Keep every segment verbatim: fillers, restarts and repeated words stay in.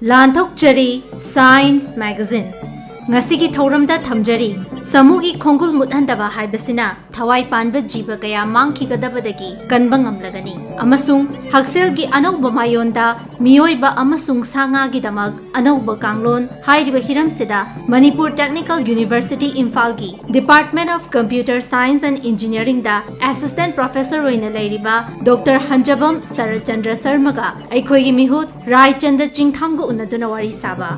ꯂꯥꯟꯊꯣꯛꯆꯔꯤ Science Magazine꯫ ꯉꯁꯤꯒꯤ ꯊꯧꯔꯝꯗ ꯊꯝꯖꯔꯤ, ꯁꯥꯃꯨꯒꯤ ꯈꯣꯡꯒꯨꯜ ꯃꯨꯠꯍꯟꯗꯕ ꯍꯥꯏꯕꯁꯤꯅ ꯊꯋꯥꯏ ꯄꯥꯟꯕ ꯖꯤꯕ ꯀꯌꯥ ꯃꯥꯡꯈꯤꯒꯗꯕꯗꯒꯤ ꯀꯟꯕ ꯉꯝꯂꯒꯅꯤ ꯑꯃꯁꯨꯡ ꯍꯛꯁꯦꯜꯒꯤ ꯑꯅꯧꯕ ꯃꯥꯌꯣꯟꯗ ꯃꯤꯑꯣꯏꯕ ꯑꯃꯁꯨꯡ ꯁꯥ ꯉꯥꯒꯤꯗꯃꯛ ꯑꯅꯧꯕ ꯀꯥꯡꯂꯣꯟ ꯍꯥꯏꯔꯤꯕ ꯍꯤꯔꯝꯁꯤꯗ ꯃꯅꯤꯄꯨꯔ Technical University ꯏꯝꯐꯥꯜꯒꯤ Department of Computer Science and Engineeringꯗ Assistant Professor ꯑꯣꯏꯅ ꯂꯩꯔꯤꯕ ꯗꯣꯛꯇꯔ ꯍꯟꯖꯕꯝ ꯁꯔꯠꯆꯟꯗ꯭ꯔ ꯁꯔꯃꯒ ꯑꯩꯈꯣꯏꯒꯤ ꯃꯤꯍꯨꯠ ꯔꯥꯏꯆꯟꯗ ꯆꯤꯡꯊꯥꯝꯒ ꯎꯅꯗꯨꯅ ꯋꯥꯔꯤ ꯁꯥꯕ꯫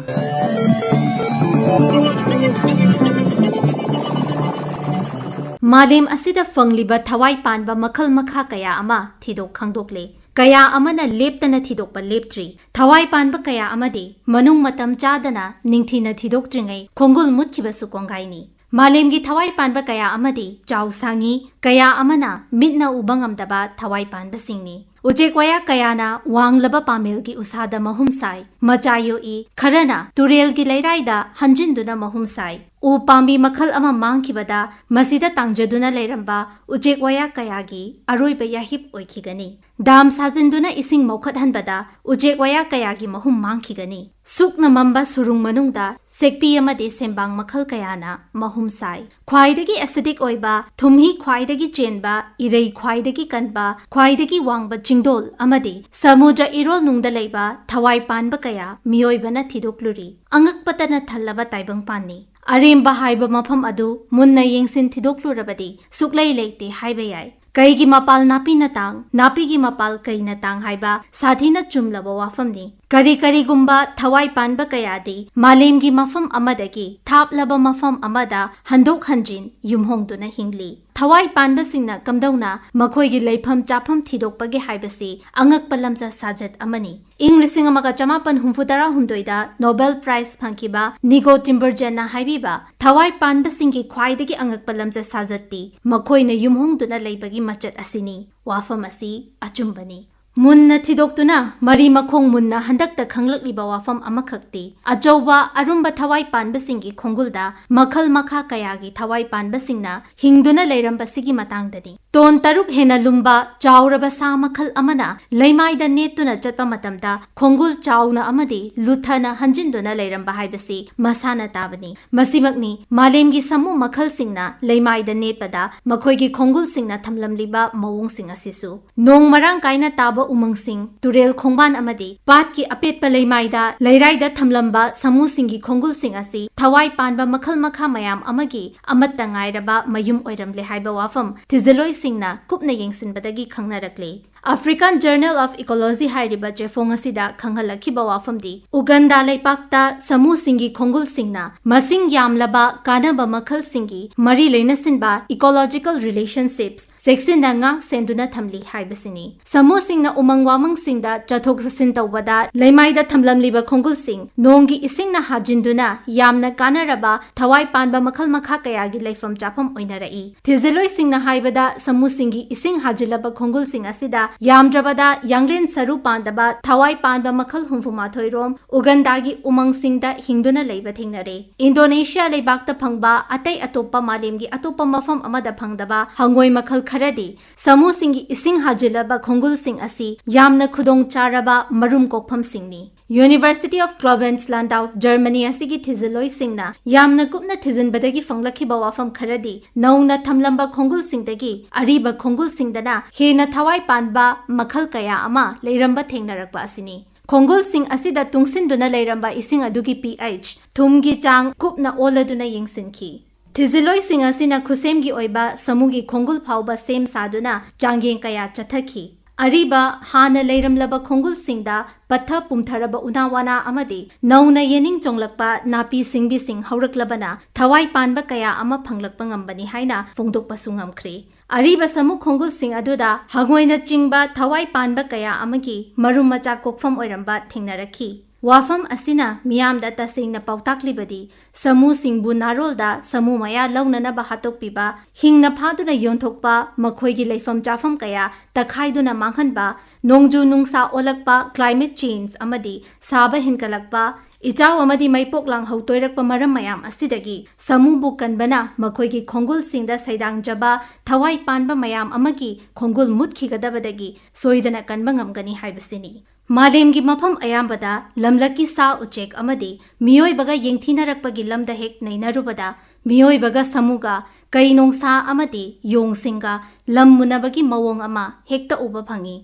ꯃꯥꯂꯦꯝ ꯑꯁꯤꯗ ꯐꯪꯂꯤꯕ ꯊꯋꯥꯏ ꯄꯥꯟꯕ ꯃꯈꯜ ꯃꯈꯥ ꯀꯌꯥ ꯑꯃ ꯊꯤꯗꯣꯛ ꯈꯪꯗꯣꯛꯂꯦ꯫ ꯀꯌꯥ ꯑꯃꯅ ꯂꯦꯞꯇꯅ ꯊꯤꯗꯣꯛꯄ ꯂꯦꯞꯇ꯭ꯔꯤ꯫ ꯊꯋꯥꯏ ꯄꯥꯟꯕ ꯀꯌꯥ ꯑꯃꯗꯤ ꯃꯅꯨꯡ ꯃꯇꯝ ꯆꯥꯗꯅ ꯅꯤꯡꯊꯤꯅ ꯊꯤꯗꯣꯛꯇ꯭ꯔꯤꯉꯩ ꯈꯣꯡꯒꯨꯜ ꯃꯨꯠꯈꯤꯕꯁꯨ ꯀꯣꯡꯒꯥꯏꯅꯤ꯫ ꯃꯥꯂꯦꯝꯒꯤ ꯊꯋꯥꯏ ꯄꯥꯟꯕ ꯀꯌꯥ ꯑꯃꯗꯤ ꯆꯥꯎ ꯁꯥꯡꯉꯤ, ꯀꯌꯥ ꯑꯃꯅ ꯃꯤꯠꯅ ꯎꯕ ꯉꯝꯗꯕ ꯊꯋꯥꯏ ꯄꯥꯟꯕꯁꯤꯡꯅꯤ꯫ ꯎꯆꯦꯛ ꯋꯥꯌꯥ ꯀꯌꯥꯅ ꯋꯥꯡꯂꯕ ꯄꯥꯃꯦꯜꯒꯤ ꯎꯁꯥꯗ ꯃꯍꯨꯝ ꯁꯥꯏ, ꯃꯆꯥ ꯌꯣꯛꯏ, ꯈꯔꯅ ꯇꯨꯔꯦꯜꯒꯤ ꯂꯩꯔꯥꯏꯗ ꯍꯟꯖꯤꯟꯗꯨꯅ ꯃꯍꯨꯝ ꯁꯥꯏ꯫ ꯎ ꯄꯥꯝꯕꯤ ꯃꯈꯜ ꯑꯃ ꯃꯥꯡꯈꯤꯕꯗ ꯃꯁꯤꯗ ꯇꯥꯡꯖꯗꯨꯅ ꯂꯩꯔꯝꯕ ꯎꯆꯦꯛ ꯋꯥꯌꯥ ꯀꯌꯥꯒꯤ ꯑꯔꯣꯏꯕ ꯌꯥꯍꯤꯞ ꯑꯣꯏꯈꯤꯒꯅꯤ꯫ ꯗꯥꯝ ꯁꯥꯖꯤꯟꯗꯨꯅ ꯏꯁꯤꯡ ꯃꯧꯈꯠꯍꯟꯕꯗ ꯎꯆꯦꯛ ꯋꯥꯌꯥ ꯀꯌꯥꯒꯤ ꯃꯍꯨꯝ ꯃꯥꯡꯈꯤꯒꯅꯤ꯫ ꯁꯨꯛꯅ ꯃꯝꯕ ꯁꯨꯔꯨꯡ ꯃꯅꯨꯡꯗ ꯁꯦꯛꯄꯤ ꯑꯃꯗꯤ ꯁꯦꯝꯕꯥꯡ ꯃꯈꯜ ꯀꯌꯥꯅ ꯃꯍꯨꯝ ꯁꯥꯏ꯫ ꯈ꯭ꯋꯥꯏꯗꯒꯤ acidic ꯑꯣꯏꯕ, ꯊꯨꯝꯍꯤ ꯈ꯭ꯋꯥꯏꯗꯒꯤ ꯆꯦꯟꯕ, ꯏꯔꯩ ꯈ꯭ꯋꯥꯏꯗꯒꯤ ꯀꯟꯕ, ꯈ꯭ꯋꯥꯏꯗꯒꯤ ꯋꯥꯡꯕ ꯆꯤꯡꯗꯣꯜ ꯑꯃꯗꯤ ꯁꯃꯨꯗ꯭ꯔ ꯏꯔꯣꯜꯅꯨꯡꯗ ꯂꯩꯕ ꯊꯋꯥꯏ ꯄꯥꯟꯕ ꯀꯌꯥ ꯃꯤꯑꯣꯏꯕꯅ ꯊꯤꯗꯣꯛꯂꯨꯔꯤ꯫ ꯑꯉꯛꯄꯇꯅ ꯊꯜꯂꯕ ꯇꯥꯏꯕꯪꯄꯥꯟꯅꯤ꯫ ꯑꯔꯦꯝꯕ ꯍꯥꯏꯕ ꯃꯐꯝ ꯑꯗꯨ ꯃꯨꯟꯅ ꯌꯦꯡꯁꯤꯟ ꯊꯤꯗꯣꯛꯂꯨꯔꯕꯗꯤ ꯁꯨꯛꯂꯩ ꯂꯩꯇꯦ ꯍꯥꯏꯕ ꯌꯥꯏ꯫ ꯀꯩꯒꯤ ꯃꯄꯥꯜ ꯅꯥꯄꯤꯅ ꯇꯥꯡ, ꯅꯥꯄꯤꯒꯤ ꯃꯄꯥꯜ ꯀꯩꯅ ꯇꯥꯡ ꯍꯥꯏꯕ ꯁꯥꯊꯤꯅ ꯆꯨꯝꯂꯕ ꯋꯥꯐꯝꯅꯤ꯫ ꯀꯔꯤ ꯀꯔꯤꯒꯨꯝꯕ ꯊꯋꯥꯏ ꯄꯥꯟꯕ ꯀꯌꯥꯗꯤ ꯃꯥꯂꯦꯝꯒꯤ ꯃꯐꯝ ꯑꯃꯗꯒꯤ ꯊꯥꯞꯂꯕ ꯃꯐꯝ ꯑꯃꯗ ꯍꯟꯗꯣꯛ ꯍꯟꯖꯤꯟ ꯌꯨꯝꯍꯣꯡꯗꯨꯅ ꯍꯤꯡꯂꯤ꯫ ꯊꯋꯥꯏ ꯄꯥꯟꯕꯁꯤꯡꯅ ꯀꯝꯗꯧꯅ ꯃꯈꯣꯏꯒꯤ ꯂꯩꯐꯝ ꯆꯥꯐꯝ ꯊꯤꯗꯣꯛꯄꯒꯦ ꯍꯥꯏꯕꯁꯤ ꯑꯉꯛꯄ ꯂꯝꯆꯠ ꯁꯥꯖꯠ ꯑꯃꯅꯤ꯫ ꯏꯪ ꯂꯤꯁꯤꯡ ꯑꯃꯒ ꯆꯃꯥꯄꯟ ꯍꯨꯝꯐꯨ ꯇꯔꯥ ꯍꯨꯝꯗꯣꯏꯗ Nobel Prize ꯐꯪꯈꯤꯕ ꯅꯤꯒꯣ ꯇꯤꯝꯕꯔꯖꯦꯟꯅ ꯍꯥꯏꯕꯤꯕ, ꯊꯋꯥꯏ ꯄꯥꯟꯕꯁꯤꯡꯒꯤ ꯈ꯭ꯋꯥꯏꯗꯒꯤ ꯑꯉꯛꯄ ꯂꯝꯆꯠ ꯁꯥꯖꯠꯇꯤ ꯃꯈꯣꯏꯅ ꯌꯨꯝꯍꯣꯡꯗꯨꯅ ꯂꯩꯕꯒꯤ ꯃꯆꯠ ꯑꯁꯤꯅꯤ꯫ ꯋꯥꯐꯝ ꯑꯁꯤ ꯑꯆꯨꯝꯕꯅꯤ꯫ ꯃꯨꯟꯅ ꯊꯤꯗꯣꯛꯇꯨꯅ ꯃꯔꯤ ꯃꯈꯣꯡ ꯃꯨꯟꯅ ꯍꯟꯗꯛꯇ ꯈꯪꯂꯛꯂꯤꯕ ꯋꯥꯐꯝ ꯑꯃꯈꯛꯇꯤ, ꯑꯆꯧꯕ ꯑꯔꯨꯝꯕ ꯊꯋꯥꯏ ꯄꯥꯟꯕꯁꯤꯡꯒꯤ ꯈꯣꯡꯒꯨꯜꯗ ꯃꯈꯜ ꯃꯈꯥ ꯀꯌꯥꯒꯤ ꯊꯋꯥꯏ ꯄꯥꯟꯕꯁꯤꯡꯅ ꯍꯤꯡꯗꯨꯅ ꯂꯩꯔꯝꯕꯁꯤꯒꯤ ꯃꯇꯥꯡꯗꯅꯤ꯫ ꯇꯣꯟ ꯇꯔꯨꯛ ꯍꯦꯟꯅ ꯂꯨꯝꯕ ꯆꯥꯎꯔꯕ ꯁꯥ ꯃꯈꯜ ꯑꯃꯅ ꯂꯩꯃꯥꯏꯗ ꯅꯦꯠꯇꯨꯅ ꯆꯠꯄ ꯃꯇꯝꯗ ꯈꯣꯡꯒꯨꯜ ꯆꯥꯎꯅ ꯑꯃꯗꯤ ꯂꯨꯊꯅ ꯍꯟꯖꯤꯟꯗꯨꯅ ꯂꯩꯔꯝꯕ ꯍꯥꯏꯕꯁꯤ ꯃꯁꯥꯅ ꯇꯥꯕꯅꯤ꯫ ꯃꯁꯤꯃꯛꯅꯤ ꯃꯥꯂꯦꯝꯒꯤ ꯁꯥꯃꯨ ꯃꯈꯜꯁꯤꯡꯅ ꯂꯩꯃꯥꯏꯗ ꯅꯦꯠꯄꯗ ꯃꯈꯣꯏꯒꯤ ꯈꯣꯡꯒꯨꯜꯁꯤꯡꯅ ꯊꯝꯂꯝꯂꯤꯕ ꯃꯑꯣꯡꯁꯤꯡ ꯑꯁꯤꯁꯨ꯫ ꯅꯣꯡ ꯃꯔꯥꯡ ꯀꯥꯏꯅ ꯇꯥꯕ ꯎꯃꯪꯁꯤꯡ, ꯇꯨꯔꯦꯜ ꯈꯣꯡꯕꯥꯟ ꯑꯃꯗꯤ ꯄꯥꯠꯀꯤ ꯑꯄꯦꯠꯄ ꯂꯩꯃꯥꯏꯗ ꯂꯩꯔꯥꯏꯗ ꯊꯝꯂꯝꯕ ꯁꯥꯃꯨꯁꯤꯡꯒꯤ ꯈꯣꯡꯒꯨꯜꯁꯤꯡ ꯑꯁꯤ ꯊꯋꯥꯏ ꯄꯥꯟꯕ ꯃꯈꯜ ꯃꯈꯥ ꯃꯌꯥꯝ ꯑꯃꯒꯤ ꯑꯃꯠꯇ ꯉꯥꯏꯔꯕ ꯃꯌꯨꯝ ꯑꯣꯏꯔꯝꯂꯦ ꯍꯥꯏꯕ ꯋꯥꯐꯝ ꯊꯤꯖꯤꯜꯂꯣꯏꯁꯤꯡꯅ ꯀꯨꯞꯅ ꯌꯦꯡꯁꯤꯟꯕꯗꯒꯤ ꯈꯪꯅꯔꯛꯂꯦ꯫ African Journal of Ecology ꯍꯥꯏꯔꯤꯕ ꯆꯦꯐꯣꯡ ꯑꯁꯤꯗ ꯈꯪꯍꯜꯂꯛꯈꯤꯕ ꯋꯥꯐꯝꯗꯤ, ꯎꯒꯟꯗꯥ ꯂꯩꯄꯥꯛꯇ ꯁꯥꯃꯨꯁꯤꯡꯒꯤ ꯈꯣꯡꯒꯨꯜꯁꯤꯡꯅ ꯃꯁꯤꯡ ꯌꯥꯝꯂꯕ ꯀꯥꯟꯅꯕ ꯃꯈꯜꯁꯤꯡꯒꯤ ꯃꯔꯤ ꯂꯩꯅꯁꯤꯟꯕ, ecological relationships, ꯆꯦꯛꯁꯤꯟꯅ ꯉꯥꯛ ꯁꯦꯟꯗꯨꯅ ꯊꯝꯂꯤ ꯍꯥꯏꯕꯁꯤꯅꯤ꯫ ꯁꯥꯃꯨꯁꯤꯡꯅ ꯎꯃꯪ ꯋꯥꯃꯪꯁꯤꯡꯗ ꯆꯠꯊꯣꯛ ꯆꯠꯁꯤꯟ ꯇꯧꯕꯗ ꯂꯩꯃꯥꯏꯗ ꯊꯝꯂꯝꯂꯤꯕ ꯈꯣꯡꯒꯨꯜꯁꯤꯡ ꯅꯣꯡꯒꯤ ꯏꯁꯤꯡꯅ ꯍꯥꯖꯤꯟꯗꯨꯅ ꯌꯥꯝꯅ ꯀꯥꯟꯅꯔꯕ ꯊꯋꯥꯏ ꯄꯥꯟꯕ ꯃꯈꯜ ꯃꯈꯥ ꯀꯌꯥꯒꯤ ꯂꯩꯐꯝ ꯆꯥꯐꯝ ꯑꯣꯏꯅꯔꯛꯏ꯫ ꯊꯤꯖꯤꯜꯂꯣꯏꯁꯤꯡꯅ ꯍꯥꯏꯕꯗ, ꯁꯥꯃꯨꯁꯤꯡꯒꯤ ꯏꯁꯤꯡ ꯍꯥꯖꯤꯜꯂꯕ ꯈꯣꯡꯒꯨꯜꯁꯤꯡ ꯑꯁꯤꯗ ꯌꯥꯝꯗ꯭ꯔꯕꯗ ꯌꯥꯡꯂꯦꯟ ꯁꯔꯨ ꯄꯥꯟꯗꯕ ꯊꯋꯥꯏ ꯄꯥꯟꯕ ꯃꯈꯜ ꯍꯨꯝꯐꯨ ꯃꯥꯊꯣꯏ ꯔꯣꯝ ꯎꯒꯟꯗꯥꯒꯤ ꯎꯃꯪꯁꯤꯡꯗ ꯍꯤꯡꯗꯨꯅ ꯂꯩꯕ ꯊꯦꯡꯅꯔꯦ꯫ ꯏꯟꯗꯣꯅꯦꯁꯤꯌꯥ ꯂꯩꯕꯥꯛꯇ ꯐꯪꯕ ꯑꯇꯩ ꯑꯇꯣꯞꯄ ꯃꯥꯂꯦꯝꯒꯤ ꯑꯇꯣꯞꯄ ꯃꯐꯝ ꯑꯃꯗ ꯐꯪꯗꯕ ꯍꯪꯉꯣꯏ ꯃꯈꯜ ꯈꯔꯗꯤ ꯁꯥꯃꯨꯁꯤꯡꯒꯤ ꯏꯁꯤꯡ ꯍꯥꯖꯤꯜꯂꯕ ꯈꯣꯡꯒꯨꯜꯁꯤꯡ ꯑꯁꯤ ꯌꯥꯝꯅ ꯈꯨꯗꯣꯡ ꯆꯥꯔꯕ ꯃꯔꯨꯝ ꯀꯣꯛꯐꯝꯁꯤꯡꯅꯤ꯫ University of Klobenz-Landau, ꯖꯔꯃꯅꯤ ꯑꯁꯤꯒꯤ ꯊꯤꯖꯤꯜꯂꯣꯏꯁꯤꯡꯅ ꯌꯥꯝꯅ ꯀꯨꯞꯅ ꯊꯤꯖꯤꯟꯕꯗꯒꯤ ꯐꯪꯂꯛꯈꯤꯕ ꯋꯥꯐꯝ ꯈꯔꯗꯤ ꯅꯧꯅ ꯊꯝꯂꯝꯕ ꯈꯣꯡꯒꯨꯜꯁꯤꯡꯗꯒꯤ ꯑꯔꯤꯕ ꯈꯣꯡꯒꯨꯜꯁꯤꯡꯗꯅ ꯍꯦꯟꯅ ꯊꯋꯥꯏ ꯄꯥꯟꯕ ꯃꯈꯜ ꯀꯌꯥ ꯑꯃ ꯂꯩꯔꯝꯕ ꯊꯦꯡꯅꯔꯛꯄ ꯑꯁꯤꯅꯤ꯫ ꯈꯣꯡꯒꯨꯜꯁꯤꯡ ꯑꯁꯤꯗ ꯇꯨꯡꯁꯤꯟꯗꯨꯅ ꯂꯩꯔꯝꯕ ꯏꯁꯤꯡ ꯑꯗꯨꯒꯤ pH, ꯊꯨꯝꯒꯤ ꯆꯥꯡ ꯀꯨꯞꯅ ꯑꯣꯜꯂꯗꯨꯅ ꯌꯦꯡꯁꯤꯟꯈꯤ꯫ ꯊꯤꯖꯤꯜꯂꯣꯏꯁꯤꯡ ꯑꯁꯤꯅ ꯈꯨꯠꯁꯦꯝꯒꯤ ꯑꯣꯏꯕ ꯁꯥꯃꯨꯒꯤ ꯈꯣꯡꯒꯨꯜ ꯐꯥꯎꯕ ꯁꯦꯝ ꯁꯥꯗꯨꯅ ꯆꯥꯡꯌꯦꯡ ꯀꯌꯥ ꯆꯠꯊꯈꯤ꯫ ꯑꯔꯤꯕ ꯍꯥꯟꯅ ꯂꯩꯔꯝꯂꯕ ꯈꯣꯡꯒꯨꯜꯁꯤꯡꯗ ꯄꯠꯊ ꯄꯨꯝꯊꯔꯕ ꯎꯅꯥ ꯋꯥꯅꯥ ꯑꯃꯗꯤ ꯅꯧꯅ ꯌꯦꯅꯤꯡ ꯆꯣꯡꯂꯛꯄ ꯅꯥꯄꯤ ꯁꯤꯡꯕꯤꯁꯤꯡ ꯍꯧꯔꯛꯂꯕꯅ ꯊꯋꯥꯏ ꯄꯥꯟꯕ ꯀꯌꯥ ꯑꯃ ꯐꯪꯂꯛꯄ ꯉꯝꯕꯅꯤ ꯍꯥꯏꯅ ꯐꯣꯡꯗꯣꯛꯄꯁꯨ ꯉꯝꯈ꯭ꯔꯦ꯫ ꯑꯔꯤꯕ ꯁꯥꯃꯨ ꯈꯣꯡꯒꯨꯜꯁꯤꯡ ꯑꯗꯨꯗ ꯍꯪꯉꯣꯏꯅꯆꯤꯡꯕ ꯊꯋꯥꯏ ꯄꯥꯟꯕ ꯀꯌꯥ ꯑꯃꯒꯤ ꯃꯔꯨꯝ ꯃꯆꯥ ꯀꯣꯛꯐꯝ ꯑꯣꯏꯔꯝꯕ ꯊꯦꯡꯅꯔꯛꯈꯤ꯫ ꯋꯥꯐꯝ ꯑꯁꯤꯅ ꯃꯤꯌꯥꯝꯗ ꯇꯁꯦꯡꯅ ꯄꯥꯎꯇꯥꯛꯂꯤꯕꯗꯤ, ꯁꯥꯃꯨꯁꯤꯡꯕꯨ ꯅꯥꯔꯣꯜꯗ ꯁꯥꯃꯨ ꯃꯌꯥ ꯂꯧꯅꯅꯕ ꯍꯥꯠꯇꯣꯛꯄꯤꯕ, ꯍꯤꯡꯅ ꯐꯥꯗꯨꯅ ꯌꯣꯟꯊꯣꯛꯄ, ꯃꯈꯣꯏꯒꯤ ꯂꯩꯐꯝ ꯆꯥꯐꯝ ꯀꯌꯥ ꯇꯛꯈꯥꯏꯗꯨꯅ ꯃꯥꯡꯍꯟꯕ, ꯅꯣꯡꯖꯨ ꯅꯨꯡꯁꯥ ꯑꯣꯜꯂꯛꯄ, climate change, ꯑꯃꯗꯤ ꯁꯥꯕ ꯍꯦꯟꯒꯠꯂꯛꯄ, ꯏꯆꯥꯎ ꯑꯃꯗꯤ ꯃꯩꯄꯣꯛ ꯂꯥꯡꯍꯧ ꯇꯣꯏꯔꯛꯄ ꯃꯔꯝ ꯃꯌꯥꯝ ꯑꯁꯤꯗꯒꯤ ꯁꯥꯃꯨꯕꯨ ꯀꯟꯕꯅ ꯃꯈꯣꯏꯒꯤ ꯈꯣꯡꯒꯨꯜꯁꯤꯡꯗ ꯁꯩꯗꯥꯡꯖꯕ ꯊꯋꯥꯏ ꯄꯥꯟꯕ ꯃꯌꯥꯝ ꯑꯃꯒꯤ ꯈꯣꯡꯒꯨꯜ ꯃꯨꯠꯈꯤꯒꯗꯕꯗꯒꯤ ꯁꯣꯏꯗꯅ ꯀꯟꯕ ꯉꯝꯒꯅꯤ ꯍꯥꯏꯕꯁꯤꯅꯤ꯫ ꯃꯥꯂꯦꯝꯒꯤ ꯃꯐꯝ ꯑꯌꯥꯝꯕꯗ ꯂꯝꯂꯛꯀꯤ ꯁꯥ ꯎꯆꯦꯛ ꯑꯃꯗꯤ ꯃꯤꯑꯣꯏꯕꯒ ꯌꯦꯡꯊꯤꯅꯔꯛꯄꯒꯤ ꯂꯝꯗ ꯍꯦꯛ ꯅꯩꯅꯔꯨꯕꯗ, ꯃꯤꯑꯣꯏꯕꯒ ꯁꯥꯃꯨꯒ, ꯀꯩ ꯅꯣꯡꯁꯥ ꯑꯃꯗꯤ ꯌꯣꯡꯁꯤꯡꯒ ꯂꯝ ꯃꯨꯟꯅꯕꯒꯤ ꯃꯑꯣꯡ ꯑꯃ ꯍꯦꯛꯇ ꯎꯕ ꯐꯪꯏ꯫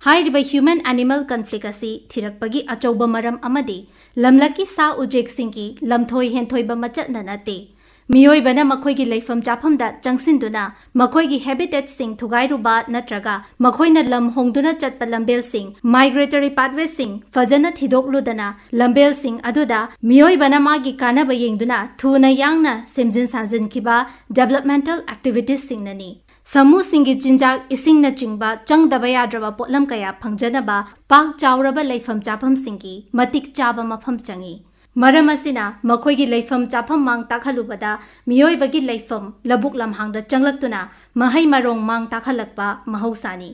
ꯍꯥꯏꯔꯤꯕ human animal conflict ꯑꯁꯤ ꯊꯤꯔꯛꯄꯒꯤ ꯑꯆꯧꯕ ꯃꯔꯝ ꯑꯃꯗꯤ ꯂꯝꯂꯛꯀꯤ ꯁꯥ ꯎꯆꯦꯛꯁꯤꯡꯒꯤ ꯂꯝꯊꯣꯏ ꯍꯦꯟꯊꯣꯏꯕ ꯃꯆꯠꯅ ꯅꯠꯇꯦ꯫ ꯃꯤꯑꯣꯏꯕꯅ ꯃꯈꯣꯏꯒꯤ ꯂꯩꯐꯝ ꯆꯥꯐꯝꯗ ꯆꯪꯁꯤꯟꯗꯨꯅ ꯃꯈꯣꯏꯒꯤ habitatꯁꯤꯡ ꯊꯨꯒꯥꯏꯔꯨꯕ ꯅꯠꯇ꯭ꯔꯒ ꯃꯈꯣꯏꯅ ꯂꯝ ꯍꯣꯡꯗꯨꯅ ꯆꯠꯄ ꯂꯝꯕꯦꯜꯁꯤꯡ, migratory pathwayꯁꯤꯡ ꯐꯖꯅ ꯊꯤꯗꯣꯛꯂꯨꯗꯅ, ꯂꯝꯕꯦꯜꯁꯤꯡ ꯑꯗꯨꯗ ꯃꯤꯑꯣꯏꯕꯅ ꯃꯥꯒꯤ ꯀꯥꯟꯅꯕ ꯌꯦꯡꯗꯨꯅ ꯊꯨꯅ ꯌꯥꯡꯅ ꯁꯦꯝꯖꯤꯟ ꯁꯥꯖꯤꯟꯈꯤꯕ developmental activitiesꯁꯤꯡꯅꯅꯤ꯫ ꯁꯥꯃꯨꯁꯤꯡꯒꯤ ꯆꯤꯟꯖꯥꯛ, ꯏꯁꯤꯡꯅꯆꯤꯡꯕ ꯆꯪꯗꯕ ꯌꯥꯗ꯭ꯔꯕ ꯄꯣꯠꯂꯝ ꯀꯌꯥ ꯐꯪꯖꯅꯕ ꯄꯥꯛ ꯆꯥꯎꯔꯕ ꯂꯩꯐꯝ ꯆꯥꯐꯝꯁꯤꯡꯒꯤ ꯃꯇꯤꯛ ꯆꯥꯕ ꯃꯐꯝ ꯆꯪꯏ꯫ ꯃꯔꯝ ꯑꯁꯤꯅ ꯃꯈꯣꯏꯒꯤ ꯂꯩꯐꯝ ꯆꯥꯐꯝ ꯃꯥꯡ ꯇꯥꯛꯍꯜꯂꯨꯕꯗ ꯃꯤꯑꯣꯏꯕꯒꯤ ꯂꯩꯐꯝ ꯂꯧꯕꯨꯛ ꯂꯝꯍꯥꯡꯗ ꯆꯪꯂꯛꯇꯨꯅ ꯃꯍꯩ ꯃꯔꯣꯡ ꯃꯥꯡ ꯇꯥꯛꯍꯜꯂꯛꯄ ꯃꯍꯧꯁꯥꯅꯤ꯫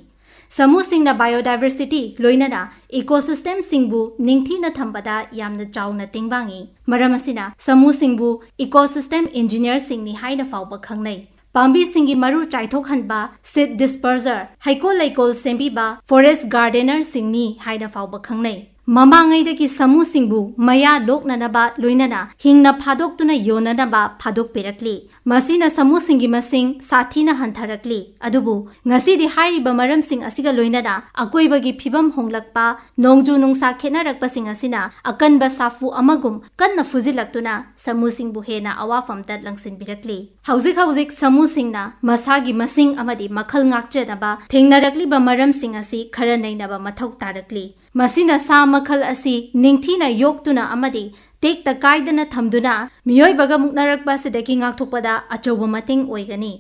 ꯁꯥꯃꯨꯁꯤꯡꯅ biodiversity ꯂꯣꯏꯅꯅ ecosystemꯁꯤꯡꯕꯨ ꯅꯤꯡꯊꯤꯅ ꯊꯝꯕꯗ ꯌꯥꯝꯅ ꯆꯥꯎꯅ ꯇꯦꯡꯕꯥꯡꯏ꯫ ꯃꯔꯝ ꯑꯁꯤꯅ ꯁꯥꯃꯨꯁꯤꯡꯕꯨ ecosystem engineerꯁꯤꯡꯅꯤ ꯍꯥꯏꯅ ꯐꯥꯎꯕ ꯈꯪꯅꯩ꯫ ꯄꯥꯝꯕꯤꯁꯤꯡꯒꯤ ꯃꯔꯨ ꯆꯥꯏꯊꯣꯛꯍꯟꯕ, seed disperser, ꯍꯩꯀꯣꯜ ꯂꯩꯀꯣꯜ ꯁꯦꯝꯕꯤꯕ, forest gardenerꯁꯤꯡꯅꯤ ꯍꯥꯏꯅ ꯐꯥꯎꯕ ꯈꯪꯅꯩ꯫ ꯃꯃꯥꯡꯉꯩꯗꯒꯤ ꯁꯥꯃꯨꯁꯤꯡꯕꯨ ꯃꯌꯥ ꯂꯣꯛꯅꯅꯕ ꯂꯣꯏꯅꯅ ꯍꯤꯡꯅ ꯐꯥꯗꯣꯛꯇꯨꯅ ꯌꯣꯟꯅꯅꯕ ꯐꯥꯗꯣꯛꯄꯤꯔꯛꯂꯤ꯫ ꯃꯁꯤꯅ ꯁꯥꯃꯨꯁꯤꯡꯒꯤ ꯃꯁꯤꯡ ꯁꯥꯊꯤꯅ ꯍꯟꯊꯔꯛꯂꯤ꯫ ꯑꯗꯨꯕꯨ ꯉꯁꯤꯗꯤ ꯍꯥꯏꯔꯤꯕ ꯃꯔꯝꯁꯤꯡ ꯑꯁꯤꯒ ꯂꯣꯏꯅꯅ ꯑꯀꯣꯏꯕꯒꯤ ꯐꯤꯕꯝ ꯍꯣꯡꯂꯛꯄ, ꯅꯣꯡꯖꯨ ꯅꯨꯡꯁꯥ ꯈꯦꯠꯅꯔꯛꯄꯁꯤꯡ ꯑꯁꯤꯅ ꯑꯀꯟꯕ ꯁꯥꯐꯨ ꯑꯃꯒꯨꯝ ꯀꯟꯅ ꯐꯨꯖꯤꯜꯂꯛꯇꯨꯅ ꯁꯥꯃꯨꯁꯤꯡꯕꯨ ꯍꯦꯟꯅ ꯑꯋꯥꯐꯝꯗ ꯂꯪꯁꯤꯟꯕꯤꯔꯛꯂꯤ꯫ ꯍꯧꯖꯤꯛ ꯍꯧꯖꯤꯛ ꯁꯥꯃꯨꯁꯤꯡꯅ ꯃꯁꯥꯒꯤ ꯃꯁꯤꯡ ꯑꯃꯗꯤ ꯃꯈꯜ ꯉꯥꯛꯆꯅꯕ ꯊꯦꯡꯅꯔꯛꯂꯤꯕ ꯃꯔꯝꯁꯤꯡ ꯑꯁꯤ ꯈꯔ ꯅꯩꯅꯕ ꯃꯊꯧ ꯇꯥꯔꯛꯂꯤ꯫ ꯃꯁꯤꯅ ꯁꯥ ꯃꯈꯜ ꯑꯁꯤ ꯅꯤꯡꯊꯤꯅ ꯌꯣꯛꯇꯨꯅ ꯑꯃꯗꯤ ꯇꯦꯛꯇ ꯀꯥꯏꯗꯅ ꯊꯝꯗꯨꯅ ꯃꯤꯑꯣꯏꯕꯒ ꯃꯨꯛꯅꯔꯛꯄ ꯑꯁꯤꯗꯒꯤ ꯉꯥꯛꯊꯣꯛꯄꯗ ꯑꯆꯧꯕ ꯃꯇꯦꯡ ꯑꯣꯏꯒꯅꯤ꯫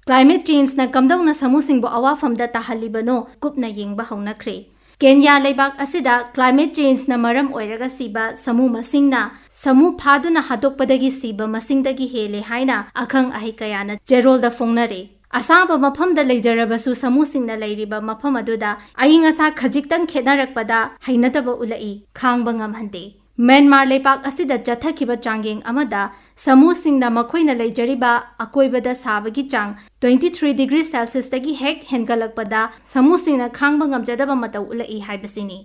Climate changeꯅ ꯀꯝꯗꯧꯅ ꯁꯥꯃꯨꯁꯤꯡꯕꯨ ꯑꯋꯥꯐꯝꯗ ꯇꯥꯍꯜꯂꯤꯕꯅꯣ ꯀꯨꯞꯅ ꯌꯦꯡꯕ ꯍꯧꯅꯈ꯭ꯔꯦ꯫ ꯀꯦꯟꯌꯥ ꯂꯩꯕꯥꯛ ꯑꯁꯤꯗ climate changeꯅ ꯃꯔꯝ ꯑꯣꯏꯔꯒ ꯁꯤꯕ ꯁꯥꯃꯨ ꯃꯁꯤꯡꯅ ꯁꯥꯃꯨ ꯐꯥꯗꯨꯅ ꯍꯥꯠꯇꯣꯛꯄꯗꯒꯤ ꯁꯤꯕ ꯃꯁꯤꯡꯗꯒꯤ ꯍꯦꯜꯂꯦ ꯍꯥꯏꯅ ꯑꯈꯪ ꯑꯍꯩ ꯀꯌꯥꯅ ꯆꯦꯔꯣꯜꯗ ꯐꯣꯡꯅꯔꯦ꯫ ꯑꯁꯥꯕ ꯃꯐꯝꯗ ꯂꯩꯖꯔꯕꯁꯨ ꯁꯥꯃꯨꯁꯤꯡꯅ ꯂꯩꯔꯤꯕ ꯃꯐꯝ ꯑꯗꯨꯗ ꯑꯏꯪ ꯑꯁꯥ ꯈꯖꯤꯛꯇꯪ ꯈꯦꯠꯅꯔꯛꯄꯗ ꯍꯩꯅꯗꯕ ꯎꯠꯂꯛꯏ, ꯈꯥꯡꯕ ꯉꯝꯍꯟꯗꯦ꯫ ꯃ꯭ꯌꯥꯟꯃꯥꯔ ꯂꯩꯄꯥꯛ ꯑꯁꯤꯗ ꯆꯠꯊꯈꯤꯕ ꯆꯥꯡꯌꯦꯡ ꯑꯃꯗ ꯁꯥꯃꯨꯁꯤꯡꯅ ꯃꯈꯣꯏꯅ ꯂꯩꯖꯔꯤꯕ ꯑꯀꯣꯏꯕꯗ ꯁꯥꯕꯒꯤ ꯆꯥꯡ twenty three degree Celsiusꯇꯒꯤ ꯍꯦꯛ ꯍꯦꯟꯒꯠꯂꯛꯄꯗ ꯁꯥꯃꯨꯁꯤꯡꯅ ꯈꯥꯡꯕ ꯉꯝꯖꯗꯕ ꯃꯇꯧ ꯎꯠꯂꯛꯏ ꯍꯥꯏꯕꯁꯤꯅꯤ꯫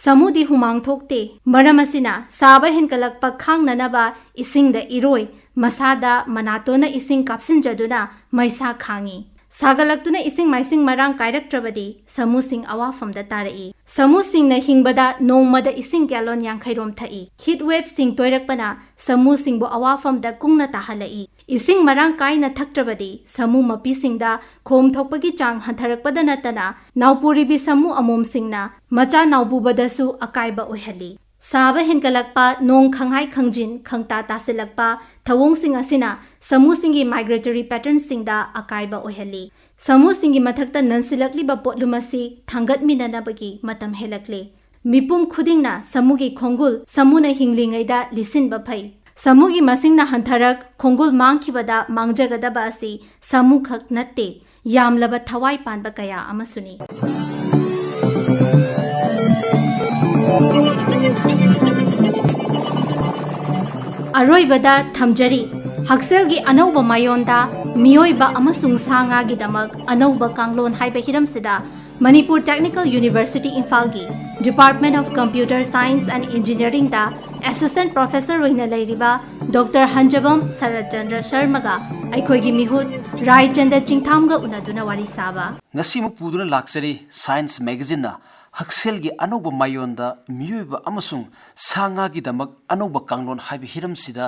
ꯁꯥꯃꯨꯗꯤ ꯍꯨꯃꯥꯡ ꯊꯣꯛꯇꯦ꯫ ꯃꯔꯝ ꯑꯁꯤꯅ ꯁꯥꯕ ꯍꯦꯟꯒꯠꯂꯛꯄ ꯈꯥꯡꯅꯅꯕ ꯏꯁꯤꯡꯗ ꯏꯔꯣꯏ, ꯃꯁꯥꯗ ꯃꯅꯥꯇꯣꯟꯅ ꯏꯁꯤꯡ ꯀꯥꯞꯁꯤꯟꯖꯗꯨꯅ ꯃꯩꯁꯥ ꯈꯥꯡꯏ꯫ ꯁꯥꯒꯠꯂꯛꯇꯨꯅ ꯏꯁꯤꯡ ꯃꯥꯏꯁꯤꯡ ꯃꯔꯥꯡ ꯀꯥꯏꯔꯛꯇ꯭ꯔꯕꯗꯤ ꯁꯥꯃꯨꯁꯤꯡ ꯑꯋꯥꯐꯝꯗ ꯇꯥꯔꯛꯏ꯫ ꯁꯥꯃꯨꯁꯤꯡꯅ ꯍꯤꯡꯕꯗ ꯅꯣꯡꯃꯗ ꯏꯁꯤꯡ gallon ꯌꯥꯡꯈꯩ ꯔꯣꯝ ꯊꯛꯏ꯫ Heat waveꯁꯤꯡ ꯇꯣꯏꯔꯛꯄꯅ ꯁꯥꯃꯨꯁꯤꯡꯕꯨ ꯑꯋꯥꯐꯝꯗ ꯀꯨꯡꯅ ꯇꯥꯍꯜꯂꯛꯏ꯫ ꯏꯁꯤꯡ ꯃꯔꯥꯡ ꯀꯥꯏꯅ ꯊꯛꯇ꯭ꯔꯕꯗꯤ ꯁꯥꯃꯨ ꯃꯄꯤꯁꯤꯡꯗ ꯈꯣꯝ ꯊꯣꯛꯄꯒꯤ ꯆꯥꯡ ꯍꯟꯊꯔꯛꯄꯗ ꯅꯠꯇꯅ ꯅꯥꯎꯄꯨꯔꯤꯕꯤ ꯁꯥꯃꯨ ꯑꯃꯣꯝꯁꯤꯡꯅ ꯃꯆꯥ ꯅꯥꯎꯕꯨꯕꯗꯁꯨ ꯑꯀꯥꯏꯕ ꯑꯣꯏꯍꯜꯂꯤ꯫ ꯁꯥꯕ ꯍꯦꯟꯒꯠꯂꯛꯄ, ꯅꯣꯡ ꯈꯪꯍꯥꯏ ꯈꯪꯖꯤꯟ ꯈꯪꯇꯥ ꯇꯥꯁꯤꯜꯂꯛꯄ ꯊꯧꯑꯣꯡꯁꯤꯡ ꯑꯁꯤꯅ ꯁꯥꯃꯨꯁꯤꯡꯒꯤ migratory patternꯁꯤꯡꯗ ꯑꯀꯥꯏꯕ ꯑꯣꯏꯍꯜꯂꯤ꯫ ꯁꯥꯃꯨꯁꯤꯡꯒꯤ ꯃꯊꯛꯇ ꯅꯟꯁꯤꯜꯂꯛꯂꯤꯕ ꯄꯣꯠꯂꯨꯝ ꯑꯁꯤ ꯊꯥꯡꯒꯠꯃꯤꯟꯅꯅꯕꯒꯤ ꯃꯇꯝ ꯍꯦꯜꯂꯛꯂꯦ꯫ ꯃꯤꯄꯨꯝ ꯈꯨꯗꯤꯡꯅ ꯁꯥꯃꯨꯒꯤ ꯈꯣꯡꯒꯨꯜ ꯁꯥꯃꯨꯅ ꯍꯤꯡꯂꯤꯉꯩꯗ ꯂꯤꯁꯤꯟꯕ ꯐꯩ꯫ ꯁꯥꯃꯨꯒꯤ ꯃꯁꯤꯡꯅ ꯍꯟꯊꯔꯛ, ꯈꯣꯡꯒꯨꯜ ꯃꯥꯡꯈꯤꯕꯗ ꯃꯥꯡꯖꯒꯗꯕ ꯑꯁꯤ ꯁꯥꯃꯨꯈꯛ ꯅꯠꯇꯦ, ꯌꯥꯝꯂꯕ ꯊꯋꯥꯏ ꯄꯥꯟꯕ ꯀꯌꯥ ꯑꯃꯁꯨꯅꯤ꯫ ꯑꯔꯣꯏꯕꯗ ꯊꯝꯖꯔꯤ, ꯍꯛꯁꯦꯜꯒꯤ ꯑꯅꯧꯕ ꯃꯥꯌꯣꯟꯗ ꯃꯤꯑꯣꯏꯕ ꯑꯃꯁꯨꯡ ꯁꯥ ꯉꯥꯒꯤꯗꯃꯛ ꯑꯅꯧꯕ ꯀꯥꯡꯂꯣꯟ ꯍꯥꯏꯕ ꯍꯤꯔꯝꯁꯤꯗ ꯃꯅꯤꯄꯨꯔ Technical University ꯏꯝꯐꯥꯜꯒꯤ Department of Computer Science and Engineeringꯗ Assistant Professor ꯑꯣꯏꯅ ꯂꯩꯔꯤꯕ ꯗꯣꯛꯇꯔ ꯍꯟꯖꯕꯝ ꯁꯔꯠꯆꯟꯗ꯭ꯔ ꯁꯔꯃꯒ ꯑꯩꯈꯣꯏꯒꯤ ꯃꯤꯍꯨꯠ ꯔꯥꯏꯆꯟꯗ꯭ꯔ ꯆꯤꯡꯊꯥꯝꯒ ꯎꯅꯗꯨꯅ ꯋꯥꯔꯤ ꯁꯥꯕ꯫ ꯉꯁꯤꯃꯨꯛ ꯄꯨꯗꯨꯅ ꯂꯥꯛꯆꯔꯤ Science magazineꯅ ꯍꯛꯁꯦꯜꯒꯤ ꯑꯅꯧꯕ ꯃꯥꯌꯣꯟꯗ ꯃꯤꯑꯣꯏꯕ ꯑꯃꯁꯨꯡ ꯁꯥ ꯉꯥꯒꯤꯗꯃꯛ ꯑꯅꯧꯕ ꯀꯥꯡꯂꯣꯟ ꯍꯥꯏꯕ ꯍꯤꯔꯝꯁꯤꯗ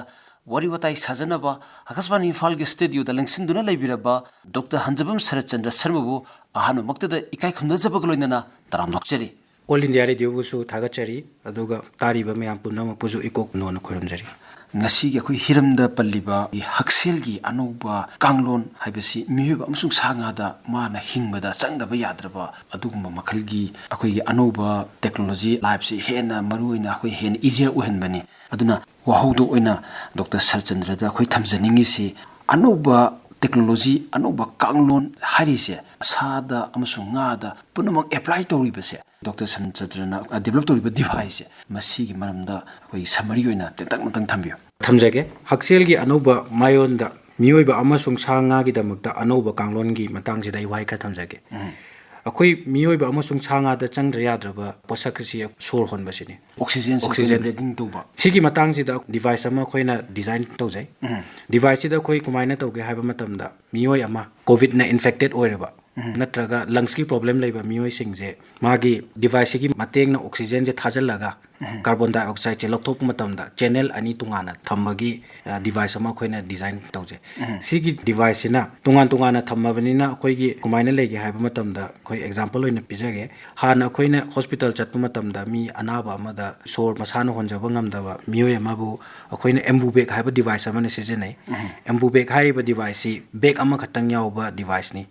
ꯋꯥꯔꯤ ꯋꯥꯇꯥꯏ ꯁꯥꯖꯅꯕ ꯑꯥꯀꯥꯁꯕꯥꯅꯤ ꯏꯝꯐꯥꯜꯒꯤ studioꯗ ꯂꯦꯡꯁꯤꯟꯗꯨꯅ ꯂꯩꯕꯤꯔꯕ ꯗꯣꯛꯇꯔ ꯍꯟꯖꯕꯝ ꯁꯔꯠꯆꯟꯗ꯭ꯔ ꯁꯔꯃꯕꯨ ꯑꯍꯥꯟꯕꯃꯛꯇꯗ ꯏꯀꯥꯏ ꯈꯨꯝꯅꯖꯕꯒ ꯂꯣꯏꯅꯅ ꯇꯔꯥꯝꯅ ꯑꯣꯛꯆꯔꯤ꯫ All India Radioꯕꯨꯁꯨ ꯊꯥꯒꯠꯆꯔꯤ, ꯑꯗꯨꯒ ꯇꯥꯔꯤꯕ ꯃꯌꯥꯝ ꯄꯨꯝꯅꯃꯛꯄꯨꯁꯨ ꯏꯀꯣꯛ ꯅꯣꯟꯅ ꯈꯣꯏꯔꯝꯖꯔꯤ꯫ ꯉꯁꯤꯒꯤ ꯑꯩꯈꯣꯏ ꯍꯤꯔꯝꯗ ꯄꯜꯂꯤꯕ ꯍꯛꯁꯦꯜꯒꯤ ꯑꯅꯧꯕ ꯀꯥꯡꯂꯣꯟ ꯍꯥꯏꯕꯁꯤ ꯃꯤꯑꯣꯏꯕ ꯑꯃꯁꯨꯡ ꯁꯥ ꯉꯥꯗ ꯃꯥꯅ ꯍꯤꯡꯕꯗ ꯆꯪꯗꯕ ꯌꯥꯗ꯭ꯔꯕ ꯑꯗꯨꯒꯨꯝꯕ ꯃꯈꯜꯒꯤ ꯑꯩꯈꯣꯏꯒꯤ ꯑꯅꯧꯕ technology lifeꯁꯤ ꯍꯦꯟꯅ ꯃꯔꯨ ꯑꯣꯏꯅ ꯑꯩꯈꯣꯏ ꯍꯦꯟꯅ easier ꯑꯣꯏꯍꯟꯕꯅꯤ꯫ ꯑꯗꯨꯅ ꯋꯥꯍꯧꯗꯣꯛ ꯑꯣꯏꯅ ꯗꯣꯛꯇꯔ ꯁꯔꯠꯆꯟꯗ꯭ꯔꯗ ꯑꯩꯈꯣꯏ ꯊꯝꯖꯅꯤꯡꯉꯤꯁꯤ, ꯑꯅꯧꯕ ꯇꯦꯛꯅꯣꯂꯣꯖꯤ ꯑꯅꯧꯕ ꯀꯥꯡꯂꯣꯟ ꯍꯥꯏꯔꯤꯁꯦ ꯁꯥꯗ ꯑꯃꯁꯨꯡ ꯉꯥꯗ ꯄꯨꯝꯅꯃꯛ ꯑꯦꯄ꯭ꯂꯥꯏ ꯇꯧꯔꯤꯕꯁꯦ, ꯗꯣꯛꯇꯔ ꯁꯟꯆꯟꯗ꯭ꯔꯅ ꯗꯦꯕꯂꯞ ꯇꯧꯔꯤꯕ ꯗꯤꯚꯥꯏꯁꯁꯦ, ꯃꯁꯤꯒꯤ ꯃꯔꯝꯗ ꯑꯩꯈꯣꯏꯒꯤ ꯁꯃꯔꯤ ꯑꯣꯏꯅ ꯇꯦꯟꯇꯛ ꯃꯇꯪ ꯊꯝꯕꯤꯌꯨ꯫ ꯊꯝꯖꯒꯦ꯫ ꯍꯛꯁꯦꯜꯒꯤ ꯑꯅꯧꯕ ꯃꯥꯌꯣꯟꯗ ꯃꯤꯑꯣꯏꯕ ꯑꯃꯁꯨꯡ ꯁꯥ ꯉꯥꯒꯤꯗꯃꯛꯇ ꯑꯅꯧꯕ ꯀꯥꯡꯂꯣꯟꯒꯤ ꯃꯇꯥꯡꯁꯤꯗ ꯑꯩ ꯋꯥꯍꯩ ꯈꯔ ꯊꯝꯖꯒꯦ꯫ ꯑꯩꯈꯣꯏ ꯃꯤꯑꯣꯏꯕ ꯑꯃꯁꯨꯡ ꯁꯥ ꯉꯥꯗ ꯆꯪꯗ꯭ꯔ ꯌꯥꯗ꯭ꯔꯕ ꯄꯣꯠꯁꯛ ꯑꯁꯤ ꯁꯣꯔ ꯍꯣꯟꯕꯁꯤꯅꯤ꯫ ꯑꯣꯛꯁꯤꯖꯦꯟꯁꯦ ꯑꯩꯈꯣꯏꯅ ꯑꯣꯛꯁꯤꯖꯦꯟ꯫ ꯕ꯭ꯔꯤꯗꯤꯡ ꯇꯧꯕ꯫ ꯁꯤꯒꯤ ꯃꯇꯥꯡꯁꯤꯗ ꯗꯤꯚꯥꯏꯁ ꯑꯃ ꯑꯩꯈꯣꯏꯅ ꯗꯤꯖꯥꯏꯟ ꯇꯧꯖꯩ꯫ ꯗꯤꯚꯥꯏꯁꯁꯤꯗ ꯑꯩꯈꯣꯏ ꯀꯃꯥꯏꯅ ꯇꯧꯒꯦ ꯍꯥꯏꯕ ꯃꯇꯝꯗ, ꯃꯤꯑꯣꯏ ꯑꯃ ꯀꯣꯚꯤꯗꯅ ꯏꯟꯐꯦꯛꯇꯦꯠ ꯑꯣꯏꯔꯕ ꯅꯠꯇ꯭ꯔꯒ ꯂꯪꯁꯀꯤ ꯄ꯭ꯔꯣꯕ꯭ꯂꯦꯝ ꯂꯩꯕ ꯃꯤꯑꯣꯏꯁꯤꯡꯁꯦ ꯃꯥꯒꯤ ꯗꯤꯚꯥꯏꯁꯁꯤꯒꯤ ꯃꯇꯦꯡꯅ ꯑꯣꯛꯁꯤꯖꯦꯟꯁꯦ ꯊꯥꯖꯤꯜꯂꯒ ꯀꯥꯔꯕꯣꯟ ꯗꯥꯏꯑꯣꯛꯁꯥꯏꯗꯁꯦ ꯂꯧꯊꯣꯛꯄ ꯃꯇꯝꯗ ꯆꯦꯅꯦꯜ ꯑꯅꯤ ꯇꯣꯉꯥꯟꯅ ꯊꯝꯕꯒꯤ, ꯑ, ꯗꯤꯚꯥꯏꯁ ꯑꯃ ꯑꯩꯈꯣꯏꯅ ꯗꯤꯖꯥꯏꯟ ꯇꯧꯖꯩ꯫ ꯁꯤꯒꯤ ꯗꯤꯚꯥꯏꯁꯁꯤꯅ ꯇꯣꯉꯥꯟ ꯇꯣꯉꯥꯟꯅ ꯊꯝꯃꯕꯅꯤꯅ ꯑꯩꯈꯣꯏꯒꯤ ꯀꯃꯥꯏꯅ ꯂꯩꯒꯦ ꯍꯥꯏꯕ ꯃꯇꯝꯗ, ꯑꯩꯈꯣꯏ ꯑꯦꯛꯖꯥꯝꯄꯜ ꯑꯣꯏꯅ ꯄꯤꯖꯒꯦ꯫ ꯍꯥꯟꯅ ꯑꯩꯈꯣꯏꯅ ꯍꯣꯁꯄꯤꯇꯥꯜ ꯆꯠꯄ ꯃꯇꯝꯗ ꯃꯤ ꯑꯅꯥꯕ ꯑꯃꯗ ꯁꯣꯔ ꯃꯁꯥꯅ ꯍꯣꯟꯖꯕ ꯉꯝꯗꯕ ꯃꯤꯑꯣꯏ ꯑꯃꯕꯨ ꯑꯩꯈꯣꯏꯅ ꯑꯦꯝꯕꯨꯕꯦꯛ ꯍꯥꯏꯕ ꯗꯤꯚꯥꯏꯁ ꯑꯃꯅ ꯁꯤꯖꯤꯟꯅꯩ꯫ ꯑꯦꯝꯕꯨꯕꯦꯛ ꯍꯥꯏꯔꯤꯕ ꯗꯤꯚꯥꯏꯁꯁꯤ ꯕꯦꯛ ꯑꯃꯈꯛꯇꯪ ꯌꯥꯎꯕ ꯗꯤꯚꯥꯏꯁꯅꯤ꯫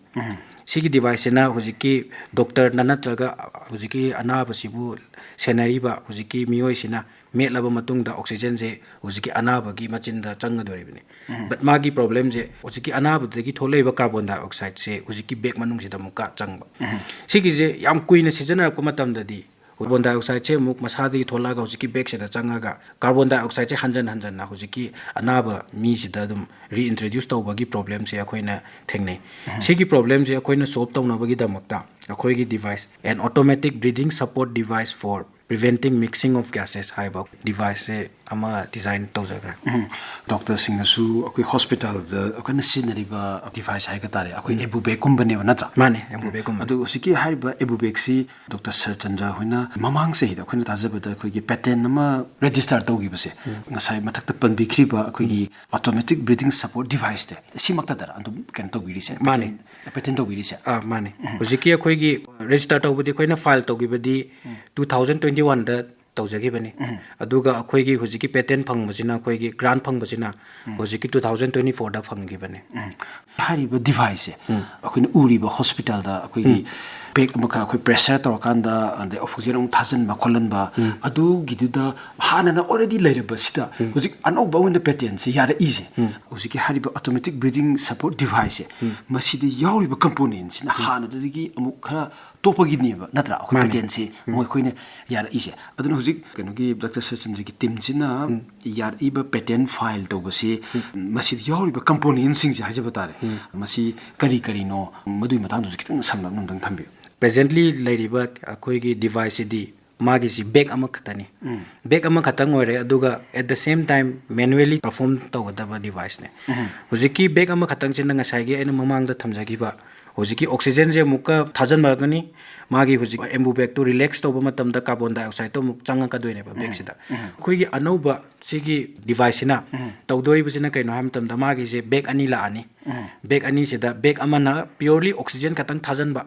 ꯁꯤꯒꯤ ꯗꯤꯚꯥꯏꯁꯁꯤꯅ ꯍꯧꯖꯤꯛꯀꯤ ꯗꯣꯛꯇꯔꯅ ꯅꯠꯇ꯭ꯔꯒ ꯍꯧꯖꯤꯛꯀꯤ ꯑꯅꯥꯕꯁꯤꯕꯨ ꯁꯦꯟꯅꯔꯤꯕ ꯍꯧꯖꯤꯛꯀꯤ ꯃꯤꯑꯣꯏꯁꯤꯅ ꯃꯦꯠꯂꯕ ꯃꯇꯨꯡꯗ ꯑꯣꯛꯁꯤꯖꯦꯟꯁꯦ ꯍꯧꯖꯤꯛꯀꯤ ꯑꯅꯥꯕꯒꯤ ꯃꯆꯤꯟꯗ ꯆꯪꯒꯗꯣꯔꯤꯕꯅꯤ꯫ ꯕꯠ ꯃꯥꯒꯤ ꯄ꯭ꯔꯣꯕ꯭ꯂꯦꯝꯁꯦ ꯍꯧꯖꯤꯛꯀꯤ ꯑꯅꯥꯕꯗꯒꯤ ꯊꯣꯛꯂꯛꯏꯕ ꯀꯥꯔꯕꯣꯟ ꯗꯥꯏꯑꯣꯛꯁꯥꯏꯗꯁꯦ ꯍꯧꯖꯤꯛꯀꯤ ꯕꯦꯛ ꯃꯅꯨꯡꯁꯤꯗ ꯑꯃꯨꯛꯀ ꯆꯪꯕ꯫ ꯁꯤꯒꯤꯁꯦ ꯌꯥꯝ ꯀꯨꯏꯅ ꯁꯤꯖꯤꯟꯅꯔꯛꯄ ꯃꯇꯝꯗꯗꯤ ꯀꯥꯔꯕꯣꯟ ꯗꯥꯏꯑꯣꯛꯁꯥꯏꯗꯁꯦ ꯑꯃꯨꯛ ꯃꯁꯥꯗꯒꯤ ꯊꯣꯛꯂꯛꯑꯒ ꯍꯧꯖꯤꯛꯀꯤ ꯕꯦꯛꯁꯤꯗ ꯆꯪꯉꯒ ꯀꯥꯔꯕꯣꯟ ꯗꯥꯏꯑꯣꯛꯁꯥꯏꯗꯁꯦ ꯍꯟꯖꯟ ꯍꯟꯖꯟꯅ ꯍꯧꯖꯤꯛꯀꯤ ꯑꯅꯥꯕ ꯃꯤꯁꯤꯗ ꯑꯗꯨꯝ ꯔꯤꯏꯟꯇ꯭ꯔꯣꯗ꯭ꯌꯨꯁ ꯇꯧꯕꯒꯤ ꯄ꯭ꯔꯣꯕ꯭ꯂꯦꯝꯁꯦ ꯑꯩꯈꯣꯏꯅ ꯊꯦꯡꯅꯩ꯫ ꯁꯤꯒꯤ ꯄ꯭ꯔꯣꯕ꯭ꯂꯦꯝꯁꯦ ꯑꯩꯈꯣꯏꯅ ꯁꯣꯜꯕ ꯇꯧꯅꯕꯒꯤꯗꯃꯛꯇ ꯑꯩꯈꯣꯏꯒꯤ device, an automatic breathing support device for preventing mixing of gases ꯍꯥꯏꯕ ꯗꯤꯚꯥꯏꯁꯁꯦ ꯑꯃ ꯗꯤꯖꯥꯏꯟ ꯇꯧꯖꯈ꯭ꯔꯦ꯫ ꯗꯣꯛꯇꯔꯁꯤꯡꯅꯁꯨ ꯑꯩꯈꯣꯏ ꯍꯣꯁꯄꯤꯇꯥꯜꯗ ꯑꯩꯈꯣꯏꯅ ꯁꯤꯖꯤꯟꯅꯔꯤꯕ ꯗꯤꯚꯥꯏꯁ ꯍꯥꯏꯒ ꯇꯥꯔꯦ, ꯑꯩꯈꯣꯏ ꯑꯦꯕꯨꯕꯦꯛꯀꯨꯝꯕꯅꯦꯕ, ꯅꯠꯇ꯭ꯔꯥ? ꯃꯥꯅꯦ, ꯑꯦꯕꯨꯕꯦꯛꯀꯨꯝꯕꯅꯤ꯫ ꯑꯗꯨ ꯍꯧꯖꯤꯛꯀꯤ ꯍꯥꯏꯔꯤꯕ ꯑꯦꯕꯨꯕꯦꯛꯁꯤ ꯗꯣꯛꯇꯔ ꯁꯔꯆꯟꯗ꯭ꯔ ꯍꯣꯏꯅ ꯃꯃꯥꯡ ꯆꯍꯤꯗ ꯑꯩꯈꯣꯏꯅ ꯇꯥꯖꯕꯗ ꯑꯩꯈꯣꯏꯒꯤ ꯄꯦꯇꯦꯟ ꯑꯃ ꯔꯦꯖꯤꯁꯇꯥꯔ ꯇꯧꯈꯤꯕꯁꯦ, ꯉꯁꯥꯏ ꯃꯊꯛꯇ ꯄꯟꯕꯤꯈ꯭ꯔꯤꯕ ꯑꯩꯈꯣꯏꯒꯤ automatic breathing support deviceꯁꯦ, ꯁꯤꯃꯛꯇꯗꯔ ꯑꯗꯨꯝ ꯀꯩꯅꯣ ꯇꯧꯕꯤꯔꯤꯁꯦ? ꯃꯥꯅꯦ꯫ Patent, patent ꯇꯧꯕꯤꯔꯤꯁꯦ? ꯑꯥ, ꯃꯥꯅꯦ꯫ ꯍꯧꯖꯤꯛꯀꯤ ꯑꯩꯈꯣꯏꯒꯤ ꯔꯦꯖꯤꯁꯇꯥꯔ ꯇꯧꯕꯗꯤ ꯑꯩꯈꯣꯏꯅ ꯐꯥꯏꯜ ꯇꯧꯈꯤꯕꯗꯤ ꯇꯨ ꯊꯥꯎꯖꯟ ꯇ꯭ꯋꯦꯟꯇꯤ ꯋꯥꯟꯗ ꯇꯧꯖꯈꯤꯕꯅꯤ꯫ ꯑꯗꯨꯒ ꯑꯩꯈꯣꯏꯒꯤ ꯍꯧꯖꯤꯛꯀꯤ ꯄꯦꯇꯦꯟ ꯐꯪꯕꯁꯤꯅ, ꯑꯩꯈꯣꯏꯒꯤ ꯒ꯭ꯔꯥꯟ ꯐꯪꯕꯁꯤꯅ ꯍꯧꯖꯤꯛꯀꯤ ꯇꯨ ꯊꯥꯎꯖꯟ ꯇ꯭ꯋꯦꯟꯇꯤ ꯐꯣꯔꯗ ꯐꯪꯈꯤꯕꯅꯤ꯫ ꯍꯥꯏꯔꯤꯕ ꯗꯤꯚꯥꯏꯁꯁꯦ ꯑꯩꯈꯣꯏꯅ ꯎꯔꯤꯕ ꯍꯣꯁꯄꯤꯇꯥꯜꯗ ꯑꯩꯈꯣꯏꯒꯤ ꯕꯦꯛ ꯑꯃꯈꯛ ꯑꯩꯈꯣꯏ ꯄ꯭ꯔꯦꯁꯔ ꯇꯧꯔꯀꯥꯟꯗ, ꯑꯗꯩ ꯑꯣꯛꯁꯤꯖꯦꯟ ꯑꯃꯨꯛ ꯊꯥꯖꯤꯟꯕ ꯈꯣꯠꯍꯟꯕ, ꯑꯗꯨꯒꯤꯗꯨꯗ ꯍꯥꯟꯅꯅ already ꯂꯩꯔꯕꯁꯤꯗ ꯍꯧꯖꯤꯛ ꯑꯅꯧꯕ ꯑꯣꯏꯅ ꯄꯦꯇꯦꯟꯁꯦ ꯌꯥꯔꯛꯏꯁꯦ, ꯍꯧꯖꯤꯛꯀꯤ ꯍꯥꯏꯔꯤꯕ automatic breathing support deviceꯁꯦ, ꯃꯁꯤꯗ ꯌꯥꯎꯔꯤꯕ componentꯁꯤꯅ ꯍꯥꯟꯅꯗꯒꯤ ꯑꯃꯨꯛ ꯈꯔ ꯇꯣꯞꯄꯒꯤꯅꯦꯕ, ꯅꯠꯇ꯭ꯔꯥ? ꯑꯩꯈꯣꯏ ꯃꯥꯅꯦ꯫ ꯄꯦꯇꯦꯟꯁꯤ ꯃꯈꯣꯏꯅ ꯌꯥꯔꯛꯏꯁꯦ꯫ ꯑꯗꯨꯅ ꯍꯧꯖꯤꯛ ꯀꯩꯅꯣꯒꯤ ꯗꯥꯛꯇꯔ ꯁꯆꯤꯟꯗ꯭ꯔꯒꯤ ꯇꯤꯝꯁꯤꯅ ꯌꯥꯔꯛꯏꯕ ꯄꯦꯇꯦꯟ ꯐꯥꯏꯜ ꯇꯧꯕꯁꯤ, ꯃꯁꯤꯗ ꯌꯥꯎꯔꯤꯕ ꯀꯝꯄꯣꯅꯦꯟꯁꯤꯡꯁꯦ ꯍꯥꯏꯖꯕ ꯇꯥꯔꯦ, ꯃꯁꯤ ꯀꯔꯤ ꯀꯔꯤꯅꯣ, ꯃꯗꯨꯒꯤ ꯃꯇꯥꯡꯗꯁꯨ ꯈꯤꯇꯪ ꯁꯝꯂꯞꯅ ꯑꯝꯇꯪ ꯊꯝꯕꯤꯌꯨ꯫ ꯄ꯭ꯔꯦꯖꯦꯟꯠꯂꯤ ꯂꯩꯔꯤꯕ ꯑꯩꯈꯣꯏꯒꯤ ꯗꯤꯚꯥꯏꯁꯁꯤꯗꯤ ꯃꯥꯒꯤꯁꯤ ꯕꯦꯛ ꯑꯃꯈꯛꯇꯅꯤ꯫ ꯕꯦꯛ ꯑꯃꯈꯛꯇꯪ ꯑꯣꯏꯔꯦ, ꯑꯗꯨꯒ at the same time manually perform ꯇꯧꯒꯗꯕ ꯗꯤꯚꯥꯏꯁꯅꯦ꯫ ꯍꯧꯖꯤꯛꯀꯤ ꯕꯦꯛ ꯑꯃꯈꯛꯇꯪꯁꯤꯅ ꯉꯁꯥꯏꯒꯤ ꯑꯩꯅ ꯃꯃꯥꯡꯗ ꯊꯝꯖꯈꯤꯕ ꯍꯧꯖꯤꯛꯀꯤ ꯑꯣꯛꯁꯤꯖꯦꯟꯁꯦ ꯑꯃꯨꯛꯀ ꯊꯥꯖꯤꯟꯕꯒꯅꯤ, ꯃꯥꯒꯤ ꯍꯧꯖꯤꯛ ꯑꯦꯝꯕꯨ ꯕꯦꯛꯇꯨ ꯔꯤꯂꯦꯛꯁ ꯇꯧꯕ ꯃꯇꯝꯗ ꯀꯥꯔꯕꯣꯟ ꯗꯥꯏꯑꯣꯛꯁꯥꯏꯗꯇꯣ ꯑꯃꯨꯛ ꯆꯪꯉꯛꯀꯗꯣꯏꯅꯦꯕ ꯕꯦꯛꯁꯤꯗ꯫ ꯑꯩꯈꯣꯏꯒꯤ ꯑꯅꯧꯕ ꯁꯤꯒꯤ ꯗꯤꯚꯥꯏꯁꯁꯤꯅ ꯇꯧꯗꯣꯔꯤꯕꯁꯤꯅ ꯀꯩꯅꯣ ꯍꯥꯏꯕ ꯃꯇꯝꯗ, ꯃꯥꯒꯤꯁꯦ ꯕꯦꯛ ꯑꯅꯤ ꯂꯥꯛꯑꯅꯤ꯫ ꯕꯦꯛ ꯑꯅꯤꯁꯤꯗ ꯕꯦꯛ ꯑꯃꯅ purely oxygen ꯈꯛꯇꯪ ꯊꯥꯖꯤꯟꯕ,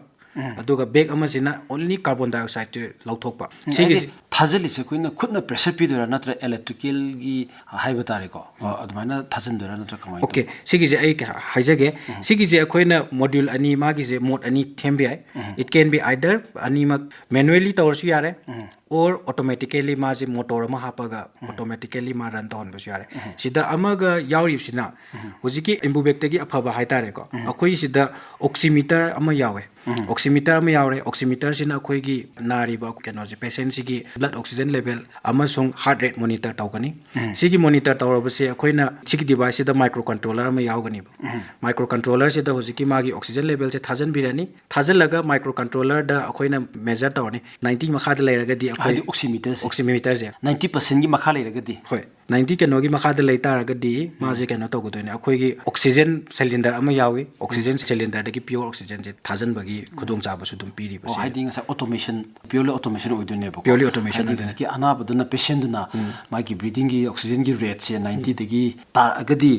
ꯑꯗꯨꯒ ꯕꯦꯛ ꯑꯃꯁꯤꯅ only carbon dioxide ꯂꯧꯊꯣꯛꯄ꯫ ꯁꯤꯒꯤꯁꯤ ꯊꯥꯖꯤꯜꯂꯤꯁꯦ ꯑꯩꯈꯣꯏꯅ ꯈꯨꯠꯅ ꯄ꯭ꯔꯦꯁꯔ ꯄꯤꯗꯣꯏꯔꯥ, ꯅꯠꯇ꯭ꯔ ꯏꯂꯦꯛꯇ꯭ꯔꯤꯀꯦꯜꯒꯤ ꯍꯥꯏꯕ ꯇꯥꯔꯦꯀꯣ, ꯑꯗꯨꯃꯥꯏꯅ ꯊꯥꯖꯤꯟꯗꯣꯏꯔꯥ, ꯅꯠꯇ꯭ꯔ ꯀꯃꯥꯏꯅ ꯑꯣꯀꯦ, ꯇꯧꯕ? ꯁꯤꯒꯤꯁꯦ ꯑꯩ ꯀꯩ ꯍꯥꯏꯖꯒꯦ꯫ ꯁꯤꯒꯤꯁꯦ ꯑꯩꯈꯣꯏꯅ ꯃꯣꯗ꯭ꯌꯨꯜ ꯑꯅꯤ, ꯃꯥꯒꯤꯁꯦ ꯃꯣꯗ ꯑꯅꯤ ꯊꯦꯝꯕ ꯌꯥꯏ꯫ It can be either ꯑꯅꯤꯃꯛ manually ꯇꯧꯔꯁꯨ ꯌꯥꯔꯦ, or automatically ꯃꯥꯁꯦ ꯃꯣꯇꯣꯔ ꯑꯃ ꯍꯥꯞꯄꯒ automatically ꯃꯥ ꯔꯟ ꯇꯧꯍꯟꯕꯁꯨ ꯌꯥꯔꯦ꯫ ꯁꯤꯗ ꯑꯃꯒ ꯌꯥꯎꯔꯤꯕꯁꯤꯅ ꯍꯧꯖꯤꯛꯀꯤ ꯏꯝꯕꯨꯕꯦꯛꯇꯒꯤ ꯑꯐꯕ ꯍꯥꯏꯇꯥꯔꯦꯀꯣ, ꯑꯩꯈꯣꯏ ꯁꯤꯗ oximeter ꯑꯃ ꯌꯥꯎꯋꯦ꯫ Oximeter ꯑꯃ ꯌꯥꯎꯔꯦ꯫ Oximeterꯁꯤꯅ ꯑꯩꯈꯣꯏꯒꯤ ꯅꯥꯔꯤꯕ ꯀꯩꯅꯣꯁꯦ, patientꯁꯤꯒꯤ blood oxygen level ꯑꯃꯁꯨꯡ heart rate monitor ꯇꯧꯒꯅꯤ꯫ ꯁꯤꯒꯤ monitor ꯇꯧꯔꯕꯁꯦ ꯑꯩꯈꯣꯏꯅ ꯁꯤꯒꯤ deviceꯁꯤꯗ micro controller ꯑꯃ ꯌꯥꯎꯒꯅꯤꯕ꯫ Micro controllerꯁꯤꯗ ꯍꯧꯖꯤꯛꯀꯤ ꯃꯥꯒꯤ oxygen levelꯁꯦ ꯊꯥꯖꯤꯟꯕꯤꯔꯅꯤ꯫ ꯊꯥꯖꯤꯜꯂꯒ micro controllerꯗ ꯑꯩꯈꯣꯏꯅ measure ꯇꯧꯔꯅꯤ꯫ Ninety ꯃꯈꯥꯗ ꯂꯩꯔꯒꯗꯤ ꯑꯩꯈꯣꯏ ꯍꯥꯏꯗꯤ oximeterꯁꯦ? Oximeterꯁꯦ Ninety percentꯒꯤ ꯃꯈꯥ ꯂꯩꯔꯒꯗꯤ? ꯍꯣꯏ, ninety ꯀꯩꯅꯣꯒꯤ ꯃꯈꯥꯗ ꯂꯩ ꯇꯥꯔꯒꯗꯤ ꯃꯥꯁꯦ ꯀꯩꯅꯣ ꯇꯧꯒꯗꯣꯏꯅꯦ, ꯑꯩꯈꯣꯏꯒꯤ oxygen cylinder ꯑꯃ ꯌꯥꯎꯏ, oxygen cylinderꯗꯒꯤ pure oxygenꯁꯦ ꯊꯥꯖꯤꯟꯕꯒꯤ ꯈꯨꯗꯣꯡꯆꯥꯕꯁꯨ ꯑꯗꯨꯝ ꯄꯤꯔꯤꯕ ꯑꯣ, ꯁꯤ꯫ ꯍꯥꯏꯗꯤ ꯉꯁꯥꯏ automation, purely automation ꯑꯣꯏꯗꯣꯏꯅꯦꯕꯀꯣ? Purely automation ꯍꯥꯏꯗꯤ ꯑꯣꯏꯗꯣꯏꯅꯦ꯫ ꯍꯧꯖꯤꯛꯀꯤ ꯑꯅꯥꯕꯗꯨꯅ, patientꯗꯨꯅ ꯃꯥꯒꯤ breathingꯒꯤ oxygenꯒꯤ rateꯁꯦ ninetyꯗꯒꯤ ꯇꯥꯔꯛꯑꯒꯗꯤ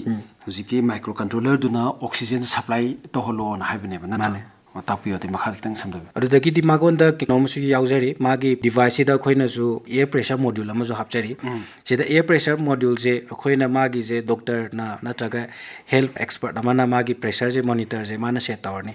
ꯍꯧꯖꯤꯛꯀꯤ micro controllerꯗꯨꯅ oxygen supply ꯇꯧꯍꯜꯂꯣꯅ ꯍꯥꯏꯕꯅꯦꯕ, ꯅꯠꯇ꯭ꯔꯥ? ꯃꯥꯅꯦ꯫ ꯑꯣ, ꯇꯥꯛꯄꯤꯌꯨ, ꯑꯗꯩ ꯃꯈꯥꯗ ꯈꯤꯇꯪ ꯁꯝꯊꯕꯤꯌꯨ꯫ ꯑꯗꯨꯗꯒꯤꯗꯤ ꯃꯉꯣꯟꯗ ꯀꯩꯅꯣ ꯑꯃꯁꯨ ꯌꯥꯎꯖꯔꯤ, ꯃꯥꯒꯤ deviceꯁꯤꯗ ꯑꯩꯈꯣꯏꯅꯁꯨ air pressure module ꯑꯃꯁꯨ ꯍꯥꯞꯆꯔꯤ꯫ ꯁꯤꯗ air pressure moduleꯁꯦ ꯑꯩꯈꯣꯏꯅ ꯃꯥꯒꯤꯁꯦ doctorꯅ ꯅꯠꯇ꯭ꯔꯒ health expert ꯑꯃꯅ ꯃꯥꯒꯤ pressureꯁꯦ, monitorꯁꯦ ꯃꯥꯅ set ꯇꯧꯔꯅꯤ꯫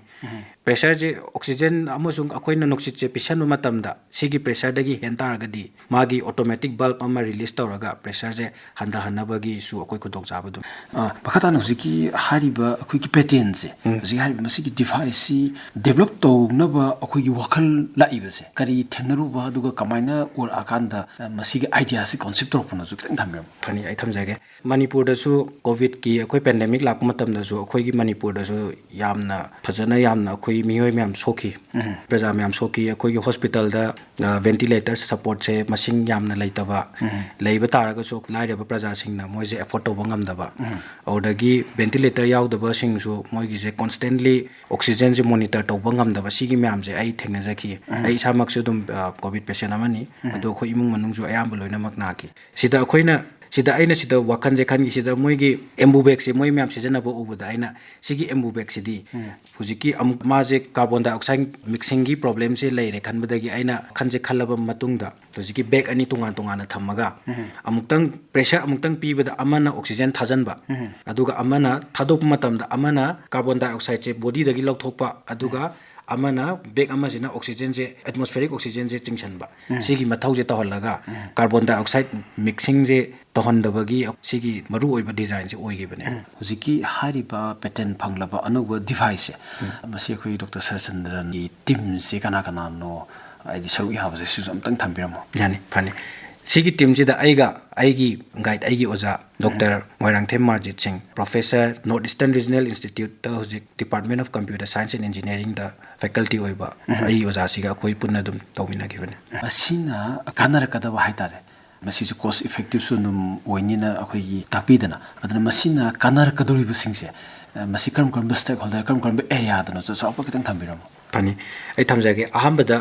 Pressureꯁꯦ, oxygen ꯑꯃꯁꯨꯡ ꯑꯩꯈꯣꯏꯅ ꯅꯨꯡꯁꯤꯠꯁꯦ ꯄꯤꯁꯟꯕ ꯃꯇꯝꯗ ꯁꯤꯒꯤ pressureꯗꯒꯤ ꯍꯦꯟ ꯇꯥꯔꯒꯗꯤ ꯃꯥꯒꯤ automatic valve ꯑꯃ release ꯇꯧꯔꯒ pressureꯁꯦ ꯍꯟꯊꯍꯟꯅꯕꯒꯤꯁꯨ ꯑꯩꯈꯣꯏ ꯈꯨꯗꯣꯡꯆꯥꯕ ꯑꯗꯨꯝ ꯑ, ꯃꯈꯥ ꯇꯥꯅ ꯍꯧꯖꯤꯛꯀꯤ ꯍꯥꯏꯔꯤꯕ ꯑꯩꯈꯣꯏꯒꯤ patternꯁꯦ, ꯎꯝ꯫ ꯍꯧꯖꯤꯛ ꯍꯥꯏꯔꯤꯕ ꯃꯁꯤꯒꯤ deviceꯁꯤ develop ꯇꯧꯅꯕ ꯑꯩꯈꯣꯏꯒꯤ ꯋꯥꯈꯜ ꯂꯥꯛꯏꯕꯁꯦ ꯀꯔꯤ ꯊꯦꯡꯅꯔꯨꯕ, ꯑꯗꯨꯒ ꯀꯃꯥꯏꯅ ꯑꯣꯏꯔꯛꯑꯀꯥꯟꯗ, ꯑ, ꯃꯁꯤꯒꯤ ideaꯁꯤ conceive ꯇꯧꯔꯛꯄꯅꯣꯁꯨ ꯈꯤꯇꯪ ꯊꯝꯕꯤꯔꯝꯃꯣ꯫ ꯐꯅꯤ, ꯑꯩ ꯊꯝꯖꯒꯦ꯫ ꯃꯅꯤꯄꯨꯔꯗꯁꯨ COVIDꯀꯤ ꯑꯩꯈꯣꯏ pandemic ꯂꯥꯛꯄ ꯃꯇꯝꯗꯁꯨ ꯑꯩꯈꯣꯏꯒꯤ ꯃꯅꯤꯄꯨꯔꯗꯁꯨ ꯌꯥꯝꯅ ꯐꯖꯅ, ꯌꯥꯝꯅ ꯑꯩꯈꯣꯏ ꯃꯤꯑꯣꯏ ꯃꯌꯥꯝ ꯁꯣꯛꯈꯤ꯫ ꯎꯝ꯫ ꯄ꯭ꯔꯖꯥ ꯃꯌꯥꯝ ꯁꯣꯛꯈꯤ꯫ ꯑꯩꯈꯣꯏꯒꯤ hospitalꯗ, ꯑ, ventilator supportꯁꯦ ꯃꯁꯤꯡ ꯌꯥꯝꯅ ꯂꯩꯇꯕ, ꯎꯝ꯫ ꯂꯩꯕ ꯇꯥꯔꯒꯁꯨ ꯂꯥꯏꯔꯕ ꯄ꯭ꯔꯖꯥꯁꯤꯡꯅ ꯃꯣꯏꯁꯦ afford ꯇꯧꯕ ꯉꯝꯗꯕ꯫ ꯎꯝ꯫ ꯑꯗꯨꯗꯒꯤ ventilator ꯌꯥꯎꯗꯕꯁꯤꯡꯁꯨ ꯃꯣꯏꯒꯤꯁꯦ constantly oxygenꯁꯦ monitor ꯇꯧꯕ ꯉꯝꯗꯕ, ꯁꯤꯒꯤ ꯃꯌꯥꯝꯁꯦ ꯑꯩ ꯊꯦꯡꯅꯖꯈꯤ꯫ ꯎꯝ꯫ ꯑꯩ ꯏꯁꯥꯃꯛꯁꯨ ꯑꯗꯨꯝ, ꯑ, COVID patient ꯑꯃꯅꯤ꯫ ꯎꯝ꯫ ꯑꯗꯣ ꯑꯩꯈꯣꯏ ꯏꯃꯨꯡ ꯃꯅꯨꯡꯁꯨ ꯑꯌꯥꯝꯕ ꯂꯣꯏꯅꯃꯛ ꯅꯥꯈꯤ꯫ ꯁꯤꯗ ꯑꯩꯈꯣꯏꯅ, ꯁꯤꯗ ꯑꯩꯅ ꯁꯤꯗ ꯋꯥꯈꯜꯁꯦ ꯈꯟꯈꯤꯁꯤꯗ ꯃꯣꯏꯒꯤ ambu bagꯁꯦ ꯃꯣꯏ ꯃꯌꯥꯝ ꯁꯤꯖꯤꯟꯅꯕ ꯎꯕꯗ ꯑꯩꯅ ꯁꯤꯒꯤ ambu bagꯁꯤꯗꯤ ꯎꯝ꯫ ꯍꯧꯖꯤꯛꯀꯤ ꯑꯃꯨꯛ ꯃꯥꯁꯦ carbon dioxide mixingꯒꯤ problemꯁꯦ ꯂꯩꯔꯦ ꯈꯟꯕꯗꯒꯤ ꯑꯩꯅ ꯋꯥꯈꯜꯁꯦ ꯈꯜꯂꯕ ꯃꯇꯨꯡꯗ ꯍꯧꯖꯤꯛꯀꯤ bag ꯑꯅꯤ ꯇꯣꯉꯥꯟ ꯇꯣꯉꯥꯟꯅ ꯊꯝꯃꯒ ꯎꯝ꯫ ꯑꯃꯨꯛꯇꯪ pressure ꯑꯃꯨꯛꯇꯪ ꯄꯤꯕꯗ ꯑꯃꯅ oxygen ꯊꯥꯖꯟꯕ, ꯎꯝ꯫ ꯑꯗꯨꯒ ꯑꯃꯅ ꯊꯥꯗꯣꯛꯄ ꯃꯇꯝꯗ ꯑꯃꯅ carbon dioxideꯁꯦ bodyꯗꯒꯤ ꯂꯧꯊꯣꯛꯄ, ꯑꯗꯨꯒ ꯑꯃꯅ bag ꯑꯃꯁꯤꯅ oxygenꯁꯦ, atmospheric oxygenꯁꯦ ꯆꯤꯡꯁꯤꯟꯕ꯫ ꯎꯝ꯫ ꯁꯤꯒꯤ ꯃꯊꯧꯁꯦ ꯇꯧꯍꯜꯂꯒ ꯎꯝ꯫ Carbon dioxide mixingꯁꯦ ꯇꯧꯍꯟꯗꯕꯒꯤ ꯁꯤꯒꯤ ꯃꯔꯨꯑꯣꯏꯕ designꯁꯦ ꯑꯣꯏꯈꯤꯕꯅꯦ꯫ ꯎꯝ꯫ ꯍꯧꯖꯤꯛꯀꯤ ꯍꯥꯏꯔꯤꯕ patent ꯐꯪꯂꯕ ꯑꯅꯧꯕ deviceꯁꯦ, ꯎꯝ꯫ ꯃꯁꯤ ꯑꯩꯈꯣꯏ ꯗꯣꯛꯇꯔ ꯁꯔꯆꯟꯗ꯭ꯔꯟꯒꯤ teamꯁꯦ ꯀꯅꯥ ꯀꯅꯥꯅꯣ, ꯍꯥꯏꯗꯤ ꯁꯔꯨꯛ ꯌꯥꯕꯁꯦ ꯁꯤꯁꯨ ꯑꯝꯇꯪ ꯊꯝꯕꯤꯔꯝꯃꯣ꯫ ꯌꯥꯅꯤ, ꯐꯅꯤ꯫ ꯁꯤꯒꯤ teamꯁꯤꯗ ꯑꯩꯒ ꯑꯩꯒꯤ guide, ꯑꯩꯒꯤ ꯑꯣꯖꯥ ꯗꯣꯛꯇꯔ ꯃꯣꯏꯔꯥꯡꯊꯦꯝ ꯃꯥꯔꯖꯤꯠ ꯁꯤꯡ, professor, North Eastern Regional Instituteꯇ ꯍꯧꯖꯤꯛ Department of Computer Science and Engineeringꯗ faculty ꯑꯣꯏꯕ ꯎꯝ꯫ ꯑꯩꯒꯤ ꯑꯣꯖꯥꯁꯤꯒ ꯑꯩꯈꯣꯏ ꯄꯨꯟꯅ ꯑꯗꯨꯝ ꯇꯧꯃꯤꯟꯅꯈꯤꯕꯅꯤ꯫ ꯃꯁꯤꯅ ꯀꯥꯟꯅꯔꯛꯀꯗꯕ ꯍꯥꯏꯇꯥꯔꯦ, ꯃꯁꯤꯁꯨ cost effectiveꯁꯨ ꯑꯗꯨꯝ ꯑꯣꯏꯅꯤꯅ ꯑꯩꯈꯣꯏꯒꯤ ꯇꯥꯛꯄꯤꯗꯅ, ꯑꯗꯨꯅ ꯃꯁꯤꯅ ꯀꯥꯟꯅꯔꯛꯀꯗꯧꯔꯤꯕꯁꯤꯡꯁꯦ, ꯑ, ꯃꯁꯤ ꯀꯔꯝ ꯀꯔꯝꯕ stakeholder, ꯀꯔꯝ ꯀꯔꯝꯕ areaꯗꯅꯣ ꯆꯥꯎꯔꯥꯛꯄ ꯈꯤꯇꯪ ꯊꯝꯕꯤꯔꯝꯃꯣ꯫ ꯐꯅꯤ, ꯑꯩ ꯊꯝꯖꯒꯦ꯫ ꯑꯍꯥꯟꯕꯗ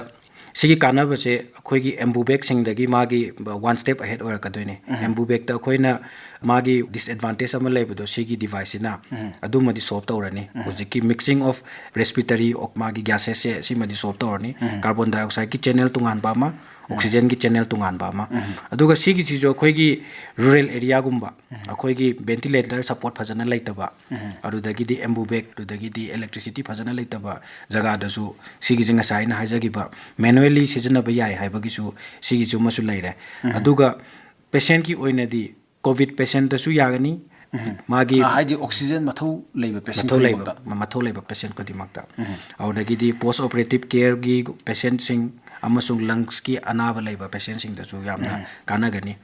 ꯁꯤꯒꯤ ꯀꯥꯟꯅꯕꯁꯦ ꯑꯩꯈꯣꯏꯒꯤ ambu bagꯁꯤꯡꯗꯒꯤ ꯃꯥꯒꯤ one step ahead ꯑꯣꯏꯔꯛꯀꯗꯣꯏꯅꯦ꯫ ꯎꯝ꯫ Ambu bagꯇ ꯑꯩꯈꯣꯏꯅ ꯃꯥꯒꯤ disadvantage ꯑꯃ ꯂꯩꯕꯗꯣ ꯁꯤꯒꯤ deviceꯁꯤꯅ ꯎꯝ꯫ ꯑꯗꯨꯃꯗꯤ solve ꯇꯧꯔꯅꯤ꯫ ꯎꯝ꯫ ꯍꯧꯖꯤꯛꯀꯤ mixing of respiratory, ꯃꯥꯒꯤ gasesꯁꯦ ꯁꯤꯃꯗꯤ solve ꯇꯧꯔꯅꯤ꯫ ꯎꯝ꯫ Carbon dioxideꯀꯤ channel ꯇꯣꯉꯥꯟꯕ ꯑꯃ, ꯑꯣꯛꯁꯤꯖꯦꯟꯒꯤ ꯆꯦꯅꯦꯜ ꯇꯣꯉꯥꯟꯕ ꯑꯃ꯫ ꯑꯗꯨꯒ ꯁꯤꯒꯤꯁꯤꯁꯨ ꯑꯩꯈꯣꯏꯒꯤ ꯔꯨꯔꯦꯜ ꯑꯦꯔꯤꯌꯥꯒꯨꯝꯕ, ꯑꯩꯈꯣꯏꯒꯤ ꯚꯦꯟꯇꯤꯂꯦꯇꯔ ꯁꯄꯣꯔꯠ ꯐꯖꯅ ꯂꯩꯇꯕ, ꯑꯗꯨꯗꯒꯤꯗꯤ ꯑꯦꯝꯕꯨꯕꯦꯛ, ꯑꯗꯨꯗꯒꯤꯗꯤ ꯏꯂꯦꯛꯇ꯭ꯔꯤꯁꯤꯇꯤ ꯐꯖꯅ ꯂꯩꯇꯕ ꯖꯒꯥꯗꯁꯨ ꯁꯤꯒꯤꯁꯦ ꯉꯁꯥꯏ ꯑꯩꯅ ꯍꯥꯏꯖꯈꯤꯕ ꯃꯦꯅꯨꯋꯦꯜꯂꯤ ꯁꯤꯖꯤꯟꯅꯕ ꯌꯥꯏ ꯍꯥꯏꯕꯒꯤꯁꯨ ꯁꯤꯒꯤꯁꯨ ꯑꯃꯁꯨ ꯂꯩꯔꯦ꯫ ꯑꯗꯨꯒ ꯄꯦꯁꯦꯟꯒꯤ ꯑꯣꯏꯅꯗꯤ ꯀꯣꯚꯤꯗ ꯄꯦꯁꯦꯟꯇꯁꯨ ꯌꯥꯒꯅꯤ, ꯃꯥꯒꯤ ꯑ, ꯍꯥꯏꯗꯤ ꯑꯣꯛꯁꯤꯖꯦꯟ ꯃꯊꯧ ꯂꯩꯕ ꯄꯦꯁꯦꯟ ꯃꯊꯧ ꯂꯩꯕ, ꯈꯨꯗꯤꯡꯃꯛꯇ꯫ ꯃ-, ꯃꯊꯧ ꯂꯩꯕ ꯄꯦꯁꯦꯟ ꯈꯨꯗꯤꯡꯃꯛꯇ꯫ ꯑꯗꯨꯗꯒꯤꯗꯤ ꯄꯣꯁ ꯑꯣꯄꯔꯦꯇꯤꯚ ꯀꯦꯌꯔꯒꯤ ꯄꯦꯁꯦꯟꯁꯤꯡ ꯑꯃꯁꯨꯡ ꯂꯪꯁꯀꯤ ꯑꯅꯥꯕ ꯂꯩꯕ ꯄꯦꯁꯦꯟꯁꯤꯡꯗꯁꯨ ꯌꯥꯝꯅ ꯀꯥꯟꯅꯒꯅꯤ꯫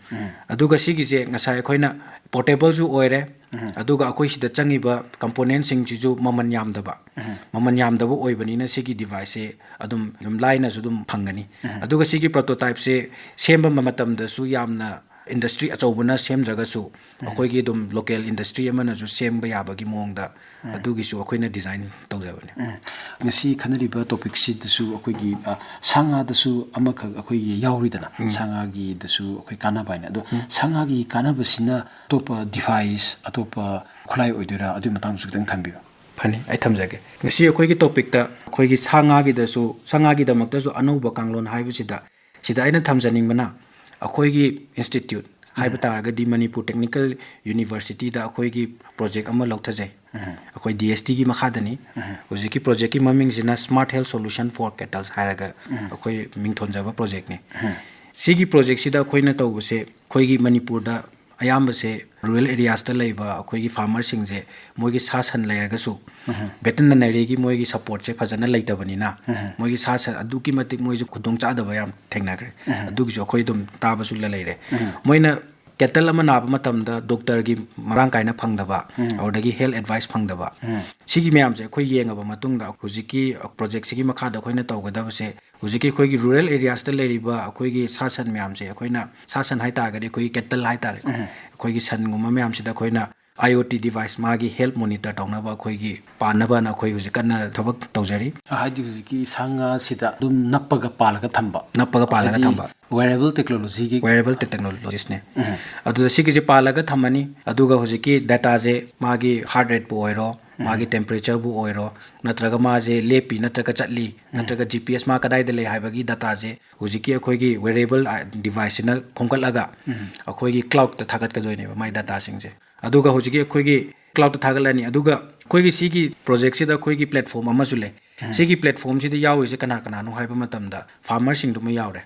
ꯑꯗꯨꯒ ꯁꯤꯒꯤꯁꯦ ꯉꯁꯥꯏ ꯑꯩꯈꯣꯏꯅ ꯄꯣꯔꯇꯦꯕꯜꯁꯨ ꯑꯣꯏꯔꯦ, ꯑꯗꯨꯒ ꯑꯩꯈꯣꯏ ꯁꯤꯗ ꯆꯪꯉꯤꯕ ꯀꯝꯄꯣꯅꯦꯟꯁꯤꯡꯁꯤꯁꯨ ꯃꯃꯜ ꯌꯥꯝꯗꯕ, ꯃꯃꯜ ꯌꯥꯝꯗꯕ ꯑꯣꯏꯕꯅꯤꯅ ꯁꯤꯒꯤ ꯗꯤꯚꯥꯏꯁꯁꯦ ꯑꯗꯨꯝ, ꯑꯗꯨꯝ ꯂꯥꯏꯅꯁꯨ ꯑꯗꯨꯝ ꯐꯪꯒꯅꯤ꯫ ꯑꯗꯨꯒ ꯁꯤꯒꯤ ꯄ꯭ꯔꯣꯇꯣꯇꯥꯏꯞꯁꯦ ꯁꯦꯝꯕ ꯃꯇꯝꯗꯁꯨ ꯌꯥꯝꯅ ꯏꯟꯗꯁꯇ꯭ꯔꯤ ꯑꯆꯧꯕꯅ ꯁꯦꯝꯗ꯭ꯔꯒꯁꯨ ꯑꯩꯈꯣꯏꯒꯤ ꯑꯗꯨꯝ ꯂꯣꯀꯦꯜ ꯏꯟꯗꯁꯇ꯭ꯔꯤ ꯑꯃꯅꯁꯨ ꯁꯦꯝꯕ ꯌꯥꯕꯒꯤ ꯃꯑꯣꯡꯗ ꯑꯗꯨꯒꯤꯁꯨ ꯑꯩꯈꯣꯏꯅ ꯗꯤꯖꯥꯏꯟ ꯇꯧꯖꯕꯅꯤ꯫ ꯉꯁꯤ ꯈꯟꯅꯔꯤꯕ ꯇꯣꯄꯤꯛꯁꯤꯗꯁꯨ ꯑꯩꯈꯣꯏꯒꯤ, ꯑ, ꯁꯥ ꯉꯥꯗꯁꯨ ꯑꯃꯈꯛ ꯑꯩꯈꯣꯏꯒꯤ ꯌꯥꯎꯔꯤꯗꯅ, ꯁꯥ ꯉꯥꯒꯤꯗꯁꯨ ꯑꯩꯈꯣꯏ ꯀꯥꯟꯅꯕ ꯍꯥꯏꯅ꯫ ꯑꯗꯣ ꯁꯥ ꯉꯥꯒꯤ ꯀꯥꯟꯅꯕꯁꯤꯅ ꯑꯇꯣꯞꯄ ꯗꯤꯚꯥꯏꯁ, ꯑꯇꯣꯞꯄ ꯈꯨꯠꯂꯥꯏ ꯑꯣꯏꯗꯣꯏꯔꯥ? ꯑꯗꯨꯒꯤ ꯃꯇꯥꯡꯗꯁꯨ ꯈꯤꯇꯪ ꯊꯝꯕꯤꯌꯨ꯫ ꯐꯅꯤ, ꯑꯩ ꯊꯝꯖꯒꯦ꯫ ꯉꯁꯤ ꯑꯩꯈꯣꯏꯒꯤ ꯇꯣꯄꯤꯛꯇ ꯑꯩꯈꯣꯏꯒꯤ ꯁꯥ ꯉꯥꯒꯤꯗꯁꯨ, ꯁꯥ ꯉꯥꯒꯤꯗꯃꯛꯇꯁꯨ ꯑꯅꯧꯕ ꯀꯥꯡꯂꯣꯟ ꯍꯥꯏꯕꯁꯤꯗ, ꯁꯤꯗ ꯑꯩꯅ ꯊꯝꯖꯅꯤꯡꯕꯅ ꯑꯩꯈꯣꯏꯒꯤ ꯏꯟꯁꯇꯤꯇ꯭ꯌꯨꯠ ꯍꯥꯏꯕ ꯇꯥꯔꯒꯗꯤ ꯃꯅꯤꯄꯨꯔ ꯇꯦꯛꯅꯤꯀꯦꯜ ꯌꯨꯅꯤꯚꯔꯁꯤꯇꯤꯗ ꯑꯩꯈꯣꯏꯒꯤ ꯄ꯭ꯔꯣꯖꯦꯛ ꯑꯃ ꯂꯧꯊꯖꯩ꯫ ꯑꯩꯈꯣꯏ ꯗꯤ ꯑꯦꯁ ꯇꯤꯒꯤ ꯃꯈꯥꯗꯅꯤ꯫ ꯍꯧꯖꯤꯛꯀꯤ ꯄ꯭ꯔꯣꯖꯦꯛꯀꯤ ꯃꯃꯤꯡꯁꯤꯅ Smart Health Solution for Cattles ꯍꯥꯏꯔꯒ ꯑꯩꯈꯣꯏ ꯃꯤꯡꯊꯣꯟꯖꯕ ꯄ꯭ꯔꯣꯖꯦꯛꯅꯤ꯫ ꯁꯤꯒꯤ ꯄ꯭ꯔꯣꯖꯦꯛꯁꯤꯗ ꯑꯩꯈꯣꯏꯅ ꯇꯧꯕꯁꯦ, ꯑꯩꯈꯣꯏꯒꯤ ꯃꯅꯤꯄꯨꯔꯗ ꯑꯌꯥꯝꯕꯁꯦ ꯔꯨꯔꯦꯜ ꯑꯦꯔꯤꯌꯥꯁꯇ ꯂꯩꯕ ꯑꯩꯈꯣꯏꯒꯤ ꯐꯥꯔꯃꯔꯁꯤꯡꯁꯦ ꯃꯣꯏꯒꯤ ꯁꯥ ꯁꯟ ꯂꯩꯔꯒꯁꯨ ꯚꯦꯇꯤꯅꯔꯤꯒꯤ ꯃꯣꯏꯒꯤ ꯁꯄꯣꯔꯠꯁꯦ ꯐꯖꯅ ꯂꯩꯇꯕꯅꯤꯅ ꯃꯣꯏꯒꯤ ꯁꯥ ꯁꯟ ꯑꯗꯨꯛꯀꯤ ꯃꯇꯤꯛ ꯃꯣꯏꯁꯨ ꯈꯨꯗꯣꯡ ꯆꯥꯗꯕ ꯌꯥꯝ ꯊꯦꯡꯅꯈ꯭ꯔꯦ꯫ ꯑꯗꯨꯒꯤꯁꯨ ꯑꯩꯈꯣꯏ ꯑꯗꯨꯝ ꯇꯥꯕꯁꯨ ꯂ-, ꯂꯩꯔꯦ꯫ ꯃꯣꯏꯅ ꯀꯦꯇꯜ ꯑꯃ ꯅꯥꯕ ꯃꯇꯝꯗ ꯗꯣꯛꯇꯔꯒꯤ ꯃꯔꯥꯡ ꯀꯥꯏꯅ ꯐꯪꯗꯕ, ꯑꯗꯨꯗꯒꯤ ꯍꯦꯜꯊ ꯑꯦꯗꯚꯥꯏꯁ ꯐꯪꯗꯕ, ꯁꯤꯒꯤ ꯃꯌꯥꯝꯁꯦ ꯑꯩꯈꯣꯏ ꯌꯦꯡꯉꯕ ꯃꯇꯨꯡꯗ ꯍꯧꯖꯤꯛꯀꯤ ꯄ꯭ꯔꯣꯖꯦꯛꯁꯤꯒꯤ ꯃꯈꯥꯗ ꯑꯩꯈꯣꯏꯅ ꯇꯧꯒꯗꯕꯁꯦ ꯍꯧꯖꯤꯛꯀꯤ ꯑꯩꯈꯣꯏꯒꯤ ꯔꯨꯔꯦꯜ ꯑꯦꯔꯤꯌꯥꯁꯇ ꯂꯩꯔꯤꯕ ꯑꯩꯈꯣꯏꯒꯤ ꯁꯥ ꯁꯟ ꯃꯌꯥꯝꯁꯦ, ꯑꯩꯈꯣꯏꯅ ꯁꯥ ꯁꯟ ꯍꯥꯏꯇꯥꯔꯒꯗꯤ ꯑꯩꯈꯣꯏꯒꯤ ꯀꯦꯇꯜ ꯍꯥꯏꯇꯥꯔꯦꯀꯣ, ꯑꯩꯈꯣꯏꯒꯤ ꯁꯟꯒꯨꯝꯕ ꯃꯌꯥꯝꯁꯤꯗ ꯑꯩꯈꯣꯏꯅ IoT device ꯃꯥꯒꯤ health monitor ꯇꯧꯅꯕ ꯑꯩꯈꯣꯏꯒꯤ ꯄꯥꯟꯅꯕꯅ ꯑꯩꯈꯣꯏ ꯍꯧꯖꯤꯛ ꯀꯟꯅ ꯊꯕꯛ ꯇꯧꯖꯔꯤ꯫ ꯍꯥꯏꯗꯤ ꯍꯧꯖꯤꯛꯀꯤ ꯁꯥ ꯉꯥꯁꯤꯗ ꯑꯗꯨꯝ ꯅꯞꯄꯒ ꯄꯥꯜꯂꯒ ꯊꯝꯕ, ꯅꯞꯄꯒ ꯄꯥꯜꯂꯒ ꯊꯝꯕ꯫ Wearable technologyꯒꯤ Wearable technologiesꯅꯦ꯫ ꯑꯗꯨꯗ ꯁꯤꯒꯤꯁꯦ ꯄꯥꯜꯂꯒ ꯊꯝꯃꯅꯤ, ꯑꯗꯨꯒ ꯍꯧꯖꯤꯛꯀꯤ dataꯁꯦ ꯃꯥꯒꯤ heart rateꯄꯨ ꯑꯣꯏꯔꯣ, ꯃꯥꯒꯤ temperatureꯕꯨ ꯑꯣꯏꯔꯣ, ꯅꯠꯇ꯭ꯔꯒ ꯃꯥꯁꯦ ꯂꯦꯞꯄꯤ ꯅꯠꯇ꯭ꯔꯒ ꯆꯠꯂꯤ ꯅꯠꯇ꯭ꯔꯒ GPS ꯃꯥ ꯀꯗꯥꯏꯗ ꯂꯩ ꯍꯥꯏꯕꯒꯤ dataꯁꯦ ꯍꯧꯖꯤꯛꯀꯤ ꯑꯩꯈꯣꯏꯒꯤ wearable deviceꯁꯤꯅ ꯈꯣꯝꯒꯠꯂꯒ ꯑꯩꯈꯣꯏꯒꯤ cloudꯇ ꯊꯥꯒꯠꯀꯗꯣꯏꯅꯦꯕ ꯃꯥꯏ dataꯁꯤꯡꯁꯦ꯫ ꯑꯗꯨꯒ ꯍꯧꯖꯤꯛꯀꯤ ꯑꯩꯈꯣꯏꯒꯤ cloudꯇ ꯊꯥꯒꯠꯂꯅꯤ꯫ ꯑꯗꯨꯒ ꯑꯩꯈꯣꯏꯒꯤ ꯁꯤꯒꯤ projectꯁꯤꯗ ꯑꯩꯈꯣꯏꯒꯤ platform ꯑꯃꯁꯨ ꯂꯩ꯫ ꯁꯤꯒꯤ platformꯁꯤꯗ ꯌꯥꯎꯔꯤꯁꯦ ꯀꯅꯥ ꯀꯅꯥꯅꯣ ꯍꯥꯏꯕ ꯃꯇꯝꯗ farmerꯁꯤꯡꯗꯨꯃ ꯌꯥꯎꯔꯦ,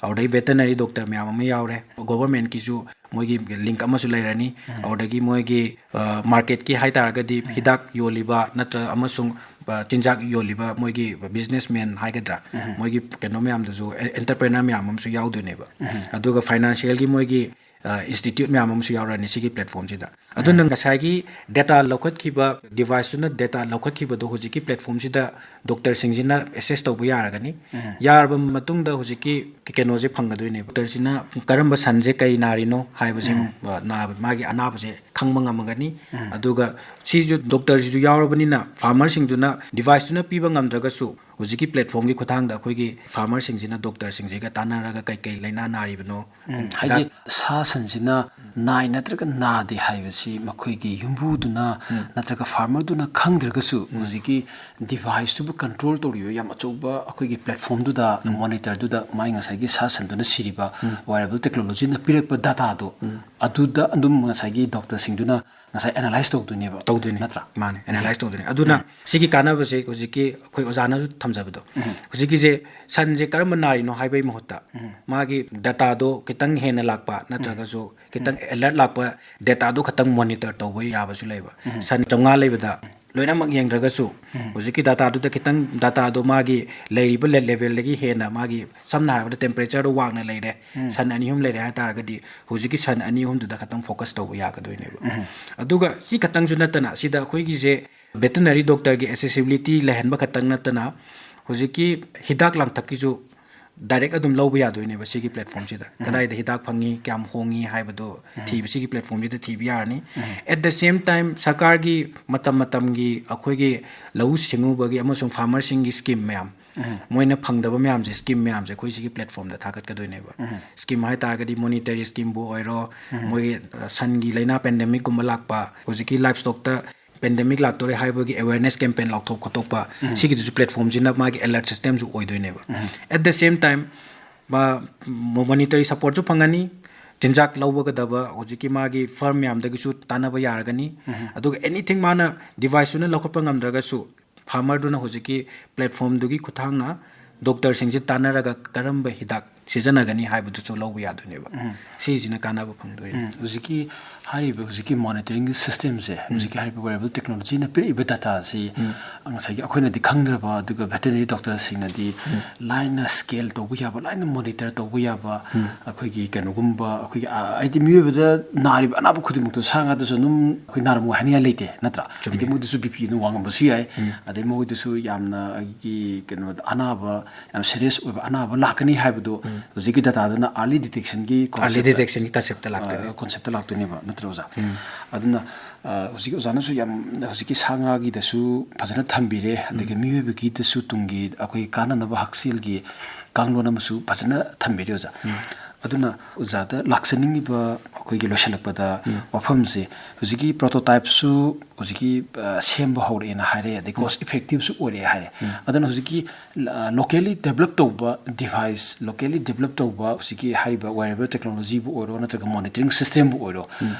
ꯑꯗꯨꯗꯩ veterinary doctor ꯃꯌꯥꯝ ꯑꯃ ꯌꯥꯎꯔꯦ, governmentꯀꯤꯁꯨ ꯃꯣꯏꯒꯤ link ꯑꯃꯁꯨ ꯂꯩꯔꯅꯤ꯫ ꯑꯗꯨꯗꯒꯤ ꯃꯣꯏꯒꯤ marketꯀꯤ ꯍꯥꯏꯇꯥꯔꯒꯗꯤ ꯍꯤꯗꯥꯛ ꯌꯣꯜꯂꯤꯕ ꯅꯠꯇ꯭ꯔꯒ ꯑꯃꯁꯨꯡ ꯆꯤꯟꯖꯥꯛ ꯌꯣꯜꯂꯤꯕ ꯃꯣꯏꯒꯤ businessman ꯍꯥꯏꯒꯗ꯭ꯔꯥ, ꯃꯣꯏꯒꯤ ꯀꯩꯅꯣ ꯃꯌꯥꯝꯗꯨꯁꯨ entrepreneur ꯃꯌꯥꯝ ꯑꯃꯁꯨ ꯌꯥꯎꯗꯣꯏꯅꯦꯕ꯫ ꯑꯗꯨꯒ financialꯒꯤ ꯃꯣꯏꯒꯤ institute ꯃꯌꯥꯝ ꯑꯃꯁꯨ ꯌꯥꯎꯔꯅꯤ ꯁꯤꯒꯤ platformꯁꯤꯗ꯫ ꯑꯗꯨꯅ ꯉꯁꯥꯏꯒꯤ data ꯂꯧꯈꯠꯈꯤꯕ deviceꯇꯨꯅ data ꯂꯧꯈꯠꯈꯤꯕꯗꯣ ꯍꯧꯖꯤꯛꯀꯤ platformꯁꯤꯗ doctorꯁꯤꯡꯁꯤꯅ access ꯇꯧꯕ ꯌꯥꯔꯒꯅꯤ꯫ ꯌꯥꯔꯕ ꯃꯇꯨꯡꯗ ꯍꯧꯖꯤꯛꯀꯤ ꯀꯩꯅꯣꯁꯦ ꯐꯪꯒꯗꯣꯏꯅꯦꯕ꯫ Doctorꯁꯤꯅ ꯀꯔꯝꯕ ꯁꯟꯁꯦ ꯀꯩ ꯅꯥꯔꯤꯅꯣ ꯍꯥꯏꯕꯁꯦ, ꯅꯥꯕ, ꯃꯥꯒꯤ ꯑꯅꯥꯕꯁꯦ ꯈꯪꯕ ꯉꯝꯃꯒꯅꯤ꯫ ꯑꯗꯨꯒ ꯁꯤꯁꯨ doctorꯁꯤꯁꯨ ꯌꯥꯎꯔꯕꯅꯤꯅ farmerꯁꯤꯡꯗꯨꯅ deviceꯇꯨꯅ ꯄꯤꯕ ꯉꯝꯗ꯭ꯔꯒꯁꯨ ꯍꯧꯖꯤꯛꯀꯤ platformꯒꯤ ꯈꯨꯠꯊꯥꯡꯗ ꯑꯩꯈꯣꯏꯒꯤ farmerꯁꯤꯡꯁꯤꯅ doctorꯁꯤꯡꯁꯤꯒ ꯇꯥꯟꯅꯔꯒ ꯀꯩꯀꯩ ꯂꯥꯏꯅꯥ ꯅꯥꯔꯤꯕꯅꯣ, ꯍꯥꯏꯗꯤ ꯁꯥ ꯁꯟꯁꯤꯅ ꯅꯥꯏ ꯅꯠꯇ꯭ꯔꯒ ꯅꯥꯗꯦ ꯍꯥꯏꯕꯁꯤ ꯃꯈꯣꯏꯒꯤ ꯌꯨꯝꯕꯨꯗꯨꯅ ꯅꯠꯇ꯭ꯔꯒ farmerꯗꯨꯅ ꯈꯪꯗ꯭ꯔꯒꯁꯨ ꯍꯧꯖꯤꯛꯀꯤ deviceꯇꯨꯕꯨ control ꯇꯧꯔꯤꯕ ꯌꯥꯝ ꯑꯆꯧꯕ ꯑꯩꯈꯣꯏꯒꯤ platformꯗꯨꯗ, monitorꯗꯨꯗ ꯃꯥꯏ ꯉꯁꯥꯏꯒꯤ ꯁꯥ ꯁꯟꯗꯨꯅ ꯁꯤꯔꯤꯕ wearable technologyꯅ ꯄꯤꯔꯛꯄ dataꯗꯣ ꯑꯗꯨꯗ ꯑꯗꯨꯝ ꯉꯁꯥꯏꯒꯤ doctorꯁꯤꯡꯗꯨꯅ ꯉꯁꯥꯏ analyse ꯇꯧꯗꯣꯏꯅꯦꯕ, ꯇꯧꯗꯣꯏꯅꯦ꯫ ꯅꯠꯇ꯭ꯔꯥ? ꯃꯥꯅꯦ, analyse ꯇꯧꯗꯣꯏꯅꯦ꯫ ꯑꯗꯨꯅ ꯁꯤꯒꯤ ꯀꯥꯟꯅꯕꯁꯦ ꯍꯧꯖꯤꯛꯀꯤ ꯑꯩꯈꯣꯏ ꯑꯣꯖꯥꯅꯁꯨ ꯊꯝꯖꯕꯗꯣ, ꯍꯧꯖꯤꯛꯀꯤꯁꯦ ꯁꯟꯁꯦ ꯀꯔꯝꯕ ꯅꯥꯔꯤꯅꯣ ꯍꯥꯏꯕꯒꯤ ꯃꯍꯨꯠꯇ ꯃꯥꯒꯤ dataꯗꯣ ꯈꯤꯇꯪ ꯍꯦꯟꯅ ꯂꯥꯛꯄ ꯅꯠꯇ꯭ꯔꯒꯁꯨ ꯈꯤꯇꯪ alert ꯂꯥꯛꯄ dataꯗꯣ ꯈꯛꯇꯪ monitor ꯇꯧꯕ ꯌꯥꯕꯁꯨ ꯂꯩꯕ꯫ ꯁꯟ ꯆꯥꯝꯃꯉꯥ ꯂꯩꯕꯗ ꯂꯣꯏꯅꯃꯛ ꯌꯦꯡꯗ꯭ꯔꯒꯁꯨ ꯍꯧꯖꯤꯛꯀꯤ dataꯗꯨꯗ ꯈꯤꯇꯪ dataꯗꯣ ꯃꯥꯒꯤ ꯂꯩꯔꯤꯕ le-, levelꯗꯒꯤ ꯍꯦꯟꯅ ꯃꯥꯒꯤ, ꯁꯝꯅ ꯍꯥꯏꯔꯕꯗ temperatureꯗꯣ ꯋꯥꯡꯅ ꯂꯩꯔꯦ, ꯁꯟ ꯑꯅꯤ ꯑꯍꯨꯝ ꯂꯩꯔꯦ ꯍꯥꯏꯇꯥꯔꯒꯗꯤ ꯍꯧꯖꯤꯛꯀꯤ ꯁꯟ ꯑꯅꯤ ꯑꯍꯨꯝꯗꯨꯗ ꯈꯛꯇꯪ focus ꯇꯧꯕ ꯌꯥꯒꯗꯣꯏꯅꯦꯕ꯫ ꯑꯗꯨꯒ ꯁꯤ ꯈꯛꯇꯪꯁꯨ ꯅꯠꯇꯅ ꯁꯤꯗ ꯑꯩꯈꯣꯏꯒꯤꯁꯦ veterinary doctorꯒꯤ accessibility ꯂꯩꯍꯟꯕ ꯈꯛꯇꯪ ꯅꯠꯇꯅ ꯍꯧꯖꯤꯛꯀꯤ ꯍꯤꯗꯥꯛ ꯂꯥꯡꯊꯛꯀꯤꯁꯨ ꯗꯥꯏꯔꯦꯛ ꯑꯗꯨꯝ ꯂꯧꯕ ꯌꯥꯗꯣꯏꯅꯦꯕ ꯁꯤꯒꯤ ꯄ꯭ꯂꯦꯠꯐꯣꯝꯁꯤꯗ꯫ ꯀꯗꯥꯏꯗ ꯍꯤꯗꯥꯛ ꯐꯪꯉꯤ, ꯀꯌꯥꯝ ꯍꯣꯡꯉꯤ ꯍꯥꯏꯕꯗꯣ ꯊꯤꯕ ꯁꯤꯒꯤ ꯄ꯭ꯂꯦꯠꯐꯣꯝꯁꯤꯗ ꯊꯤꯕ ꯌꯥꯔꯅꯤ꯫ At the same time, ꯁꯔꯀꯥꯔꯒꯤ ꯃꯇꯝ ꯃꯇꯝꯒꯤ ꯑꯩꯈꯣꯏꯒꯤ ꯂꯧꯎ ꯁꯤꯡꯎꯕꯒꯤ ꯑꯃꯁꯨꯡ ꯐꯥꯔꯃꯔꯁꯤꯡꯒꯤ ꯁ꯭ꯀꯤꯝ ꯃꯌꯥꯝ, ꯃꯣꯏꯅ ꯐꯪꯗꯕ ꯃꯌꯥꯝꯁꯦ, ꯁ꯭ꯀꯤꯝ ꯃꯌꯥꯝꯁꯦ ꯑꯩꯈꯣꯏ ꯁꯤꯒꯤ ꯄ꯭ꯂꯦꯠꯐꯣꯝꯗ ꯊꯥꯒꯠꯀꯗꯣꯏꯅꯦꯕ꯫ ꯁ꯭ꯀꯤꯝ ꯍꯥꯏ ꯇꯥꯔꯒꯗꯤ ꯃꯣꯅꯤꯇꯔꯤ ꯁ꯭ꯀꯤꯝꯕꯨ ꯑꯣꯏꯔꯣ, ꯃꯣꯏꯒꯤ ꯑ, ꯁꯟꯒꯤ ꯂꯥꯏꯅꯥ ꯄꯦꯟꯗꯦꯃꯤꯛꯀꯨꯝꯕ ꯂꯥꯛꯄ, ꯍꯧꯖꯤꯛꯀꯤ ꯂꯥꯏꯐ ꯁ꯭ꯇꯣꯛꯇ ꯄꯦꯟꯗꯦꯃꯤꯛ ꯂꯥꯛꯇꯣꯔꯦ ꯍꯥꯏꯕꯒꯤ ꯑꯦꯋꯦꯔꯅꯦꯁ ꯀꯦꯝꯄꯦꯟ ꯂꯥꯎꯊꯣꯛ ꯈꯣꯠꯇꯣꯛꯄ, ꯁꯤꯒꯤꯗꯨꯁꯨ ꯄ꯭ꯂꯦꯠꯐꯣꯝꯁꯤꯅ ꯃꯥꯒꯤ ꯑꯦꯂꯔꯠ ꯁꯤꯁꯇꯦꯝꯁꯨ ꯑꯣꯏꯗꯣꯏꯅꯦꯕ꯫ At the same time, ꯃꯥ ꯃꯣꯅꯤꯇꯔꯤ ꯁꯄꯣꯔꯠꯁꯨ ꯐꯪꯒꯅꯤ, ꯆꯤꯟꯖꯥꯛ ꯂꯧꯕꯒꯗꯕ ꯍꯧꯖꯤꯛꯀꯤ ꯃꯥꯒꯤ ꯐꯥꯔꯝ ꯃꯌꯥꯝꯗꯒꯤꯁꯨ ꯇꯥꯟꯅꯕ ꯌꯥꯔꯒꯅꯤ꯫ ꯑꯗꯨꯒ ꯑꯦꯅꯤꯊꯤꯡ ꯃꯥꯅ ꯗꯤꯚꯥꯏꯁꯇꯨꯅ ꯂꯧꯈꯠꯄ ꯉꯝꯗ꯭ꯔꯒꯁꯨ, ꯐꯥꯔꯃꯔꯗꯨꯅ ꯍꯧꯖꯤꯛꯀꯤ ꯄ꯭ꯂꯦꯠꯐꯣꯝꯗꯨꯒꯤ ꯈꯨꯠꯊꯥꯡꯅ ꯗꯣꯛꯇꯔꯁꯤꯡꯁꯦ ꯇꯥꯟꯅꯔꯒ ꯀꯔꯝꯕ ꯍꯤꯗꯥꯛ ꯁꯤꯖꯤꯟꯅꯒꯅꯤ ꯍꯥꯏꯕꯗꯨꯁꯨ ꯂꯧꯕ ꯌꯥꯗꯣꯏꯅꯦꯕ꯫ ꯁꯤꯁꯤꯅ ꯀꯥꯟꯅꯕ ꯐꯪꯗꯣꯏꯅꯦ꯫ ꯎꯝ, ꯍꯧꯖꯤꯛꯀꯤ ꯍꯥꯏꯔꯤꯕ, ꯍꯧꯖꯤꯛꯀꯤ ꯃꯣꯅꯤꯇꯔꯤꯡꯒꯤ ꯁꯤꯁꯇꯦꯝꯁꯦ, ꯍꯧꯖꯤꯛꯀꯤ ꯍꯥꯏꯔꯤꯕ ꯋꯦꯔꯦꯕꯜ ꯇꯦꯛꯅꯣꯂꯣꯖꯤꯅ ꯄꯤꯔꯛꯏꯕ ꯗꯇꯥꯁꯤ ꯉꯁꯥꯏꯒꯤ ꯑꯩꯈꯣꯏꯅꯗꯤ ꯈꯪꯗ꯭ꯔꯕ, ꯑꯗꯨꯒ ꯚꯦꯇꯦꯅꯔꯤ ꯗꯣꯛꯇꯔꯁꯤꯡꯅꯗꯤ ꯂꯥꯏꯅ ꯁ꯭ꯀꯦꯜ ꯇꯧꯕ ꯌꯥꯕ, ꯂꯥꯏꯅ ꯃꯣꯅꯤꯇꯔ ꯇꯧꯕ ꯌꯥꯕ, ꯑꯩꯈꯣꯏꯒꯤ ꯀꯩꯅꯣꯒꯨꯝꯕ, ꯑꯩꯈꯣꯏꯒꯤ, ꯑ, ꯍꯥꯏꯗꯤ ꯃꯤꯑꯣꯏꯕꯗ ꯅꯥꯔꯤꯕ ꯑꯅꯥꯕ ꯈꯨꯗꯤꯡꯃꯛꯇꯣ ꯁꯥ ꯉꯥꯗꯁꯨ ꯑꯗꯨꯝ ꯑꯩꯈꯣꯏ ꯅꯥꯔꯝꯃꯣ ꯍꯥꯏꯅꯤꯡꯉꯥꯏ ꯂꯩꯇꯦ, ꯅꯠꯇ꯭ꯔꯥ? ꯍꯥꯏꯗꯤ ꯃꯣꯏꯗꯁꯨ ꯕꯤ ꯄꯤ ꯑꯗꯨꯝ ꯋꯥꯡꯉꯝꯕꯁꯨ ꯌꯥꯏ꯫ ꯑꯗꯩ ꯃꯣꯏꯗꯁꯨ ꯌꯥꯝꯅ ꯑꯩꯒꯤ ꯀꯩꯅꯣꯗ ꯑꯅꯥꯕ, ꯌꯥꯝ ꯁꯦꯔꯤꯌꯁ ꯑꯣꯏꯕ ꯑꯅꯥꯕ ꯂꯥꯛꯀꯅꯤ ꯍꯥꯏꯕꯗꯣ ꯍꯧꯖꯤꯛꯀꯤ ꯗꯇꯥꯗꯨꯅ ꯑꯥꯔꯂꯤ ꯗꯤꯇꯦꯛꯁꯟꯒꯤ ꯑꯥꯔꯂꯤ ꯗꯤꯇꯦꯛꯁꯟꯒꯤ ꯀꯟꯁꯦꯞꯇ ꯂꯥꯛꯇꯣꯏꯅꯦ꯫ ꯀꯟꯁꯦꯞꯇ ꯂꯥꯛꯇꯣꯏꯅꯦꯕ, ꯅꯠꯇ꯭ꯔꯥ ꯑꯣꯖꯥ? ꯑꯗꯨꯅ, ꯑ, ꯍꯧꯖꯤꯛꯀꯤ ꯑꯣꯖꯥꯅꯁꯨ ꯌꯥꯝ, ꯍꯧꯖꯤꯛꯀꯤ ꯁꯥ ꯉꯥꯒꯤꯗꯁꯨ ꯐꯖꯅ ꯊꯝꯕꯤꯔꯦ, ꯑꯗꯒꯤ ꯃꯤꯑꯣꯏꯕꯒꯤꯗꯁꯨ ꯇꯨꯡꯒꯤ ꯑꯩꯈꯣꯏ ꯀꯥꯟꯅꯅꯕ ꯍꯛꯁꯦꯜꯒꯤ ꯀꯥꯡꯂꯣꯟ ꯑꯃꯁꯨ ꯐꯖꯅ ꯊꯝꯕꯤꯔꯦ, ꯑꯣꯖꯥ꯫ ꯑꯗꯨꯅ ꯑꯣꯖꯥꯗ ꯂꯥꯛꯆꯅꯤꯡꯉꯤꯕ ꯑꯩꯈꯣꯏꯒꯤ ꯂꯣꯏꯁꯤꯜꯂꯛꯄꯗ ꯋꯥꯐꯝꯁꯦ, ꯍꯧꯖꯤꯛꯀꯤ ꯄ꯭ꯔꯣꯇꯣꯇꯥꯏꯞꯁꯨ ꯍꯧꯖꯤꯛꯀꯤ, ꯑ, ꯁꯦꯝꯕ ꯍꯧꯔꯛꯑꯦꯅ ꯍꯥꯏꯔꯦ, ꯑꯗꯩ ꯀꯣꯁ ꯏꯐꯦꯛꯇꯤꯞꯁꯨ ꯑꯣꯏꯔꯛꯑꯦ ꯍꯥꯏꯔꯦ꯫ ꯑꯗꯨꯅ ꯍꯧꯖꯤꯛꯀꯤ, ꯑ, ꯂꯣꯀꯦꯜꯂꯤ ꯗꯦꯕꯂꯞ ꯇꯧꯕ ꯗꯤꯚꯥꯏꯁ, ꯂꯣꯀꯦꯜꯂꯤ ꯗꯦꯕꯂꯞ ꯇꯧꯕ ꯍꯧꯖꯤꯛꯀꯤ ꯍꯥꯏꯔꯤꯕ ꯋꯦꯔꯦꯕꯜ ꯇꯦꯛꯅꯣꯂꯣꯖꯤꯕꯨ ꯑꯣꯏꯔꯣ, ꯅꯠꯇ꯭ꯔꯒ ꯃꯣꯅꯤꯇꯔꯤꯡ ꯁꯤꯁꯇꯦꯝꯕꯨ ꯑꯣꯏꯔꯣ,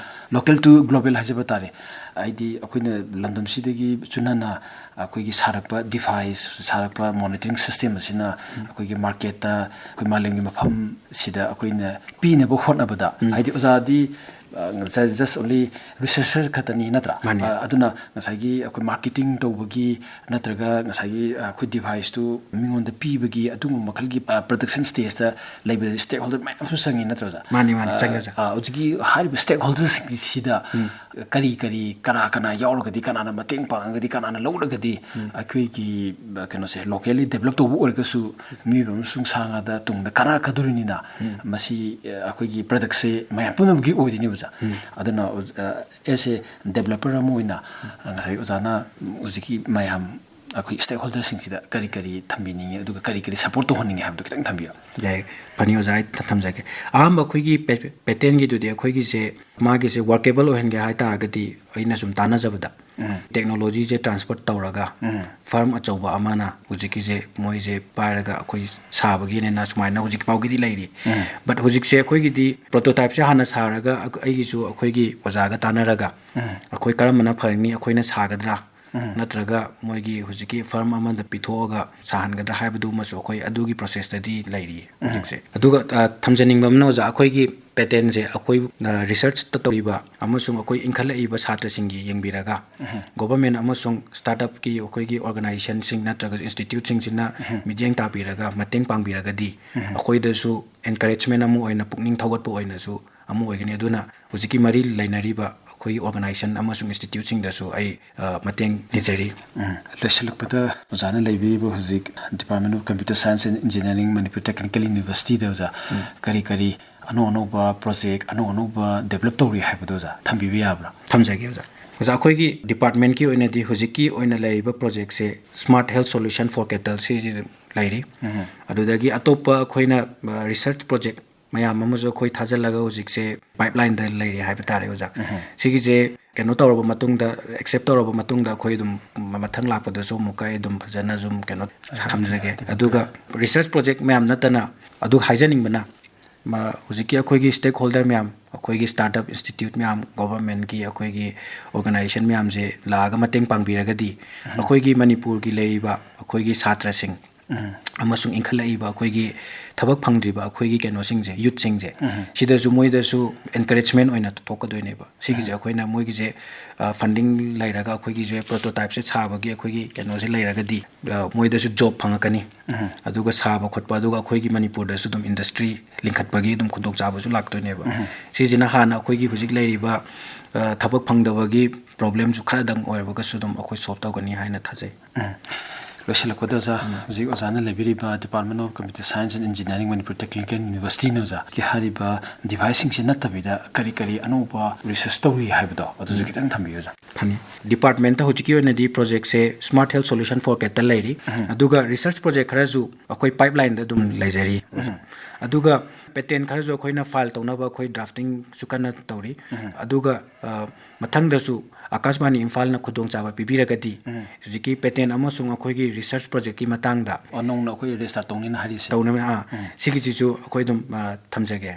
local to global ꯍꯥꯏꯖꯕ ꯇꯥꯔꯦ꯫ ꯍꯥꯏꯗꯤ ꯑꯩꯈꯣꯏꯅ ꯂꯝꯗꯝꯁꯤꯗꯒꯤ ꯆꯨꯅꯅ ꯑꯩꯈꯣꯏꯒꯤ ꯁꯥꯔꯛꯄ ꯗꯤꯚꯥꯏꯁ, ꯁꯥꯔꯛꯄ ꯃꯣꯅꯤꯇꯔꯤꯡ ꯁꯤꯁꯇꯦꯝ ꯑꯁꯤꯅ ꯑꯩꯈꯣꯏꯒꯤ ꯃꯥꯔꯀꯦꯠꯇ, ꯑꯩꯈꯣꯏ ꯃꯥꯂꯦꯝꯒꯤ ꯃꯐꯝꯁꯤꯗ ꯑꯩꯈꯣꯏꯅ ꯄꯤꯅꯕ ꯍꯣꯠꯅꯕꯗ, ꯍꯥꯏꯗꯤ ꯑꯣꯖꯥꯗꯤ ꯑ, just only researcher ꯈꯛꯇꯅꯤ ꯅꯠꯇ꯭ꯔꯥ? ꯃꯥꯅꯤ꯫ ꯑ, ꯑꯗꯨꯅ ꯉꯁꯥꯏꯒꯤ ꯑꯩꯈꯣꯏ marketing ꯇꯧꯕꯒꯤ ꯅꯠꯇ꯭ꯔꯒ ꯉꯁꯥꯏꯒꯤ, ꯑ, ꯑꯩꯈꯣꯏ device ꯇꯨ ꯃꯤꯉꯣꯟꯗ ꯄꯤꯕꯒꯤ ꯑꯗꯨꯒꯨꯝꯕ ꯃꯈꯜꯒꯤ, ꯑ, production stage ꯇ ꯂꯩꯕꯗꯗꯤ stakeholder ꯃꯌꯥꯝ ꯑꯃꯁꯨ ꯆꯪꯉꯤ ꯅꯠꯇ꯭ꯔꯥ ꯑꯣꯖꯥ? ꯃꯥꯅꯤ, ꯃꯥꯅꯤ, ꯑ, ꯆꯪꯉꯤ ꯑꯣꯖꯥ꯫ ꯑ, ꯍꯧꯖꯤꯛꯀꯤ ꯍꯥꯏꯔꯤꯕ stakeholder ꯁꯤꯡꯁꯤꯗ ꯀꯔꯤ ꯀꯔꯤ, ꯀꯅꯥ ꯀꯅꯥ ꯌꯥꯎꯔꯒꯗꯤ, ꯀꯅꯥꯅ ꯃꯇꯦꯡ ꯄꯥꯡꯉꯒꯗꯤ, ꯀꯅꯥꯅ ꯂꯧꯔꯒꯗꯤ ꯑꯩꯈꯣꯏꯒꯤ, ꯑ, ꯀꯩꯅꯣꯁꯦ locally develop ꯇꯧꯕ ꯑꯣꯏꯔꯒꯁꯨ ꯃꯤꯑꯣꯏꯕ ꯑꯃꯁꯨꯡ ꯁꯥ ꯉꯥꯗ ꯇꯨꯡꯗ ꯀꯥꯟꯅꯔꯛꯀꯗꯣꯔꯤꯅꯤꯅ ꯃꯁꯤ, ꯑ, ꯑꯩꯈꯣꯏꯒꯤ product ꯁꯦ ꯃꯌꯥꯝ ꯄꯨꯝꯅꯃꯛꯀꯤ ꯑꯣꯏꯗꯣꯏꯅꯦꯕ ꯑꯣꯖꯥ꯫ ꯑꯗꯨꯅ, ꯑ, as a developer ꯑꯃ ꯑꯣꯏꯅ, ꯑ, ꯉꯁꯥꯏ ꯑꯣꯖꯥꯅ ꯍꯧꯖꯤꯛꯀꯤ ꯃꯌꯥꯝ ꯑꯩꯈꯣꯏ stakeholder ꯁꯤꯡꯁꯤꯗ ꯀꯔꯤ ꯀꯔꯤ ꯊꯝꯕꯤꯅꯤꯡꯉꯤ, ꯑꯗꯨꯒ ꯀꯔꯤ ꯀꯔꯤ support ꯇꯧꯍꯟꯅꯤꯡꯉꯤ ꯍꯥꯏꯕꯗꯨ ꯈꯤꯇꯪ ꯊꯝꯕꯤꯌꯨ꯫ ꯌꯥꯏ, ꯐꯅꯤ ꯑꯣꯖꯥ, ꯑꯩ ꯊ-, ꯊꯝꯖꯒꯦ꯫ ꯑꯍꯥꯟꯕ ꯑꯩꯈꯣꯏꯒꯤ ꯄꯦ-, pattern ꯒꯤꯗꯨꯗꯤ ꯑꯩꯈꯣꯏꯒꯤꯁꯦ ꯃꯥꯒꯤꯁꯦ workable ꯑꯣꯏꯍꯟꯒꯦ ꯍꯥꯏ ꯇꯥꯔꯒꯗꯤ ꯑꯩꯅ ꯁꯨꯝ ꯇꯥꯟꯅꯖꯕꯗ technology ꯁꯦ transfer ꯇꯧꯔꯒ firm ꯑꯆꯧꯕ ꯑꯃꯅ ꯍꯧꯖꯤꯛꯀꯤꯁꯦ ꯃꯣꯏꯁꯦ ꯄꯥꯏꯔꯒ ꯑꯩꯈꯣꯏ ꯁꯥꯕꯒꯤꯅꯦꯅ ꯁꯨꯃꯥꯏꯅ ꯍꯧꯖꯤꯛ ꯐꯥꯎꯒꯤꯗꯤ ꯂꯩꯔꯤ꯫ But ꯍꯧꯖꯤꯛꯁꯦ ꯑꯩꯈꯣꯏꯒꯤꯗꯤ prototype ꯁꯦ ꯍꯥꯟꯅ ꯁꯥꯔꯒ ꯑꯩ-, ꯑꯩꯒꯤꯁꯨ ꯑꯩꯈꯣꯏꯒꯤ ꯑꯣꯖꯥꯒ ꯇꯥꯟꯅꯔꯒ ꯑꯩꯈꯣꯏ ꯀꯔꯝꯕꯅ ꯐꯔꯅꯤ, ꯑꯩꯈꯣꯏꯅ ꯁꯥꯒꯗ꯭ꯔꯥ ꯅꯠꯇ꯭ꯔꯒ ꯃꯣꯏꯒꯤ ꯍꯧꯖꯤꯛꯀꯤ firm ꯑꯃꯗ ꯄꯤꯊꯣꯛꯑꯒ ꯁꯥꯍꯟꯒꯗ꯭ꯔꯥ ꯍꯥꯏꯕꯗꯨꯃꯁꯨ ꯑꯩꯈꯣꯏ ꯑꯗꯨꯒꯤ process ꯇꯗꯤ ꯂꯩꯔꯤ ꯍꯧꯖꯤꯛꯁꯦ꯫ ꯑꯗꯨꯒ, ꯑ, ꯊꯝꯖꯅꯤꯡꯕ ꯑꯃꯅ ꯑꯣꯖꯥ, ꯑꯩꯈꯣꯏꯒꯤ pattern ꯁꯦ ꯑꯩꯈꯣꯏ, ꯑ, research ꯇ ꯇꯧꯔꯤꯕ ꯑꯃꯁꯨꯡ ꯑꯩꯈꯣꯏ ꯏꯟꯈꯠꯂꯛꯏꯕ ꯁꯥꯇ꯭ꯔꯁꯤꯡꯒꯤ ꯌꯦꯡꯕꯤꯔꯒ government ꯑꯃꯁꯨꯡ startup ꯀꯤ ꯑꯩꯈꯣꯏꯒꯤ organization ꯁꯤꯡ ꯅꯠꯇ꯭ꯔꯒ institute ꯁꯤꯡꯁꯤꯅ ꯃꯤꯠꯌꯦꯡ ꯇꯥꯕꯤꯔꯒ ꯃꯇꯦꯡ ꯄꯥꯡꯕꯤꯔꯒꯗꯤ ꯑꯩꯈꯣꯏꯗꯁꯨ encouragement ꯑꯃ ꯑꯣꯏꯅ, ꯄꯨꯛꯅꯤꯡ ꯊꯧꯒꯠꯄ ꯑꯣꯏꯅꯁꯨ ꯑꯃ ꯑꯣꯏꯒꯅꯤ꯫ ꯑꯗꯨꯅ ꯍꯧꯖꯤꯛꯀꯤ ꯃꯔꯤ ꯂꯩꯅꯔꯤꯕ ꯑꯩꯈꯣꯏꯒꯤ organization ꯑꯃꯁꯨꯡ institute ꯁꯤꯡꯗꯁꯨ ꯑꯩ, ꯑ, ꯃꯇꯦꯡ ꯅꯤꯖꯔꯤ꯫ ꯂꯣꯏꯁꯤꯜꯂꯛꯄꯗ ꯑꯣꯖꯥꯅ ꯂꯩꯕꯤꯔꯤꯕ ꯍꯧꯖꯤꯛ Department of Computer Science and Engineering, Manipur Technical University ꯗ ꯑꯣꯖꯥ ꯀꯔꯤ ꯀꯔꯤ ꯑꯅꯧ ꯑꯅꯧꯕ project, ꯑꯅꯧ ꯑꯅꯧꯕ develop ꯇꯧꯔꯤ ꯍꯥꯏꯕꯗꯣ ꯑꯣꯖꯥ ꯊꯝꯕꯤꯕ ꯌꯥꯕ꯭ꯔꯥ? ꯊꯝꯖꯒꯦ ꯑꯣꯖꯥ꯫ ꯑꯣꯖꯥ, ꯑꯩꯈꯣꯏꯒꯤ department ꯀꯤ ꯑꯣꯏꯅꯗꯤ ꯍꯧꯖꯤꯛꯀꯤ ꯑꯣꯏꯅ ꯂꯩꯔꯤꯕ project say Smart Health Solution for Cattle ꯁꯤꯁꯤ ꯂꯩꯔꯤ꯫ ꯑꯗꯨꯗꯒꯤ ꯑꯇꯣꯞꯄ ꯑꯩꯈꯣꯏꯅ, ꯑ, research project ꯃꯌꯥꯝ ꯑꯃꯁꯨ ꯑꯩꯈꯣꯏ ꯊꯥꯖꯤꯜꯂꯒ ꯍꯧꯖꯤꯛꯁꯦ pipeline ꯗ ꯂꯩꯔꯤ ꯍꯥꯏꯕ ꯇꯥꯔꯦ ꯑꯣꯖꯥ꯫ ꯁꯤꯒꯤꯁꯦ ꯀꯩꯅꯣ ꯇꯧꯔꯕ ꯃꯇꯨꯡꯗ, accept ꯇꯧꯔꯕ ꯃꯇꯨꯡꯗ ꯑꯩꯈꯣꯏ ꯑꯗꯨꯝ ꯃ-, ꯃꯊꯪ ꯂꯥꯛꯄꯗꯁꯨ ꯑꯃꯨꯛꯀ ꯑꯩ ꯑꯗꯨꯝ ꯐꯖꯅ ꯁꯨꯝ ꯀꯩꯅꯣ ꯊꯝꯖꯒꯦ꯫ ꯑꯗꯨꯒ research project ꯃꯌꯥꯝ ꯅꯠꯇꯅ ꯑꯗꯨ ꯍꯥꯏꯖꯅꯤꯡꯕꯅ, ꯃ-, ꯍꯧꯖꯤꯛꯀꯤ ꯑꯩꯈꯣꯏꯒꯤ stakeholder ꯃꯌꯥꯝ, ꯑꯩꯈꯣꯏꯒꯤ startup institute ꯃꯌꯥꯝ, government ꯀꯤ ꯑꯩꯈꯣꯏꯒꯤ organization ꯃꯌꯥꯝꯁꯦ ꯂꯥꯛꯑꯒ ꯃꯇꯦꯡ ꯄꯥꯡꯕꯤꯔꯒꯗꯤ ꯑꯩꯈꯣꯏꯒꯤ ꯃꯅꯤꯄꯨꯔꯒꯤ ꯂꯩꯔꯤꯕ ꯑꯩꯈꯣꯏꯒꯤ ꯁꯥꯇ꯭ꯔꯁꯤꯡ, ꯑꯃꯁꯨꯡ ꯏꯟꯈꯠꯂꯛꯏꯕ ꯑꯩꯈꯣꯏꯒꯤ ꯊꯕꯛ ꯐꯪꯗ꯭ꯔꯤꯕ ꯑꯩꯈꯣꯏꯒꯤ ꯀꯩꯅꯣꯁꯤꯡꯁꯦ, ꯌꯨꯠꯁꯤꯡꯁꯦ, ꯁꯤꯗꯁꯨ ꯃꯣꯏꯗꯁꯨ encouragement ꯑꯣꯏꯅ ꯊꯣꯛꯀꯗꯣꯏꯅꯦꯕ꯫ ꯁꯤꯒꯤꯁꯦ ꯑꯩꯈꯣꯏꯅ ꯃꯣꯏꯒꯤꯁꯦ ꯐꯟꯗꯤꯡ ꯂꯩꯔꯒ ꯑꯩꯈꯣꯏꯒꯤꯁꯦ prototypeꯁꯦ ꯁꯥꯕꯒꯤ ꯑꯩꯈꯣꯏꯒꯤ ꯀꯩꯅꯣꯁꯦ ꯂꯩꯔꯒꯗꯤ ꯃꯣꯏꯗꯁꯨ ꯖꯣꯕ ꯐꯪꯉꯛꯀꯅꯤ꯫ ꯑꯗꯨꯒ ꯁꯥꯕ ꯈꯣꯠꯄ, ꯑꯗꯨꯒ ꯑꯩꯈꯣꯏꯒꯤ ꯃꯅꯤꯄꯨꯔꯗꯁꯨ ꯑꯗꯨꯝ ꯏꯟꯗꯁꯇ꯭ꯔꯤ ꯂꯤꯡꯈꯠꯄꯒꯤ ꯑꯗꯨꯝ ꯈꯨꯗꯣꯡꯆꯥꯕꯁꯨ ꯂꯥꯛꯇꯣꯏꯅꯦꯕ꯫ ꯁꯤꯁꯤꯅ ꯍꯥꯟꯅ ꯑꯩꯈꯣꯏꯒꯤ ꯍꯧꯖꯤꯛ ꯂꯩꯔꯤꯕ ꯊꯕꯛ ꯐꯪꯗꯕꯒꯤ ꯄ꯭ꯔꯣꯕ꯭ꯂꯦꯝꯁꯨ ꯈꯔꯗꯪ ꯑꯣꯏꯔꯒꯁꯨ ꯑꯗꯨꯝ ꯑꯩꯈꯣꯏ ꯁꯣꯜꯕ ꯇꯧꯒꯅꯤ ꯍꯥꯏꯅ ꯊꯥꯖꯩ꯫ ꯂꯣꯏꯁꯤꯜꯂꯛꯄꯗ ꯑꯣꯖꯥ, ꯍꯧꯖꯤꯛ ꯑꯣꯖꯥꯅ ꯂꯩꯕꯤꯔꯤꯕ Department of Computer Science and Engineering, Manipur Technical Universityꯅ ꯑꯣꯖꯥ ꯀꯤ ꯍꯥꯏꯔꯤꯕ ꯗꯤꯚꯥꯏꯁꯁꯤꯡꯁꯦ ꯅꯠꯇꯕꯤꯗ ꯀꯔꯤ ꯀꯔꯤ ꯑꯅꯧꯕ ꯔꯤꯁꯔꯁ ꯇꯧꯔꯤ ꯍꯥꯏꯕꯗꯣ ꯑꯗꯨꯁꯨ ꯈꯤꯇꯪ ꯊꯝꯕꯤꯌꯨ ꯑꯣꯖꯥ꯫ ꯐꯅꯤ꯫ ꯗꯤꯄꯥꯔꯠꯃꯦꯟꯇ ꯍꯧꯖꯤꯛꯀꯤ ꯑꯣꯏꯅꯗꯤ ꯄ꯭ꯔꯣꯖꯦꯛꯁꯦ Smart Health Solution for Catꯇ ꯂꯩꯔꯤ꯫ ꯑꯗꯨꯒ ꯔꯤꯁꯔꯁ ꯄ꯭ꯔꯣꯖꯦꯛ ꯈꯔꯁꯨ ꯑꯩꯈꯣꯏ ꯄꯥꯏꯞꯂꯥꯏꯟꯗ ꯑꯗꯨꯝ ꯂꯩꯖꯔꯤ꯫ ꯑꯗꯨꯒ ꯄꯦꯇꯦꯟ ꯈꯔꯁꯨ ꯑꯩꯈꯣꯏꯅ ꯐꯥꯏꯜ ꯇꯧꯅꯕ ꯑꯩꯈꯣꯏ ꯗ꯭ꯔꯥꯐꯇꯤꯡꯁꯨ ꯀꯟꯅ ꯇꯧꯔꯤ꯫ ꯑꯗꯨꯒ ꯃꯊꯪꯗꯁꯨ ꯑꯀꯥꯁꯕꯥꯅꯤ ꯏꯝꯐꯥꯜꯅ ꯈꯨꯗꯣꯡꯆꯥꯕ ꯄꯤꯕꯤꯔꯒꯗꯤ ꯍꯧꯖꯤꯛꯀꯤ ꯄꯦꯇꯦꯟ ꯑꯃꯁꯨꯡ ꯑꯩꯈꯣꯏꯒꯤ ꯔꯤꯁꯔꯁ ꯄ꯭ꯔꯣꯖꯦꯛꯀꯤ ꯃꯇꯥꯡꯗ ꯑꯣ, ꯅꯧꯅ ꯑꯩꯈꯣꯏ ꯔꯦꯖꯤꯁꯇꯥꯔ ꯇꯧꯅꯤꯅ ꯍꯥꯏꯔꯤꯁꯦ꯫ ꯇꯧꯅꯕ, ꯑꯥ, ꯁꯤꯒꯤꯁꯤꯁꯨ ꯑꯩꯈꯣꯏ ꯑꯗꯨꯝ, ꯑꯥ, ꯊꯝꯖꯒꯦ꯫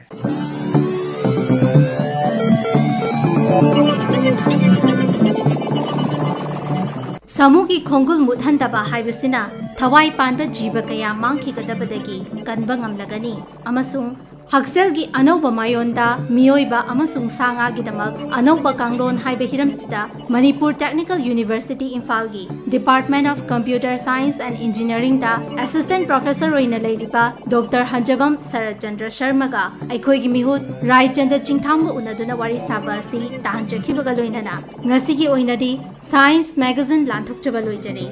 ꯁꯥꯃꯨꯒꯤ ꯈꯣꯡꯒꯨꯜ ꯃꯨꯠꯍꯟꯗꯕ ꯍꯥꯏꯕꯁꯤꯅ ꯊꯋꯥꯏ ꯄꯥꯟꯕ ꯖꯤꯕ ꯀꯌꯥ ꯃꯥꯡꯈꯤꯒꯗꯕꯗꯒꯤ ꯀꯟꯕ ꯉꯝꯂꯒꯅꯤ ꯑꯃꯁꯨꯡ ꯍꯛꯁꯦꯜꯒꯤ ꯑꯅꯧꯕ ꯃꯥꯌꯣꯟꯗ ꯃꯤꯑꯣꯏꯕ ꯑꯃꯁꯨꯡ ꯁꯥ ꯉꯥꯒꯤꯗꯃꯛ ꯑꯅꯧꯕ ꯀꯥꯡꯂꯣꯟ ꯍꯥꯏꯕ ꯍꯤꯔꯝꯁꯤꯗ ꯃꯅꯤꯄꯨꯔ ꯇꯦꯛꯅꯤꯀꯦꯜ ꯌꯨꯅꯤꯚꯔꯁꯤꯇꯤ ꯏꯝꯐꯥꯜꯒꯤ Department of Computer Science and Engineeringꯗ assistant professor ꯑꯣꯏꯅ ꯂꯩꯔꯤꯕ ꯗꯣꯛꯇꯔ ꯍꯟꯖꯕꯝ ꯁꯔꯠꯆꯟꯗ꯭ꯔ ꯁꯔꯃꯒ ꯑꯩꯈꯣꯏꯒꯤ ꯃꯤꯍꯨꯠ ꯔꯥꯏꯆꯟꯗ꯭ꯔ ꯆꯤꯡꯊꯥꯝꯒ ꯎꯅꯗꯨꯅ ꯋꯥꯔꯤ ꯁꯥꯕ ꯑꯁꯤ ꯇꯥꯍꯟꯖꯈꯤꯕꯒ ꯂꯣꯏꯅꯅ ꯉꯁꯤꯒꯤ ꯑꯣꯏꯅꯗꯤ Science Magazine ꯂꯥꯟꯊꯣꯛꯆꯕ ꯂꯣꯏꯖꯔꯦ꯫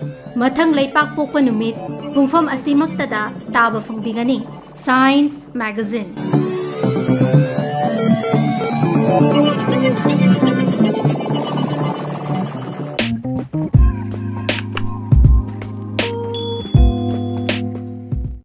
ꯃꯊꯪ ꯂꯩꯄꯥꯛ ꯄꯣꯛꯄ ꯅꯨꯃꯤꯠ ꯄꯨꯡꯐꯝ ꯑꯁꯤꯃꯛꯇꯗ ꯇꯥꯕ ꯐꯪꯕꯤꯒꯅꯤ꯫ Science Magazine꯫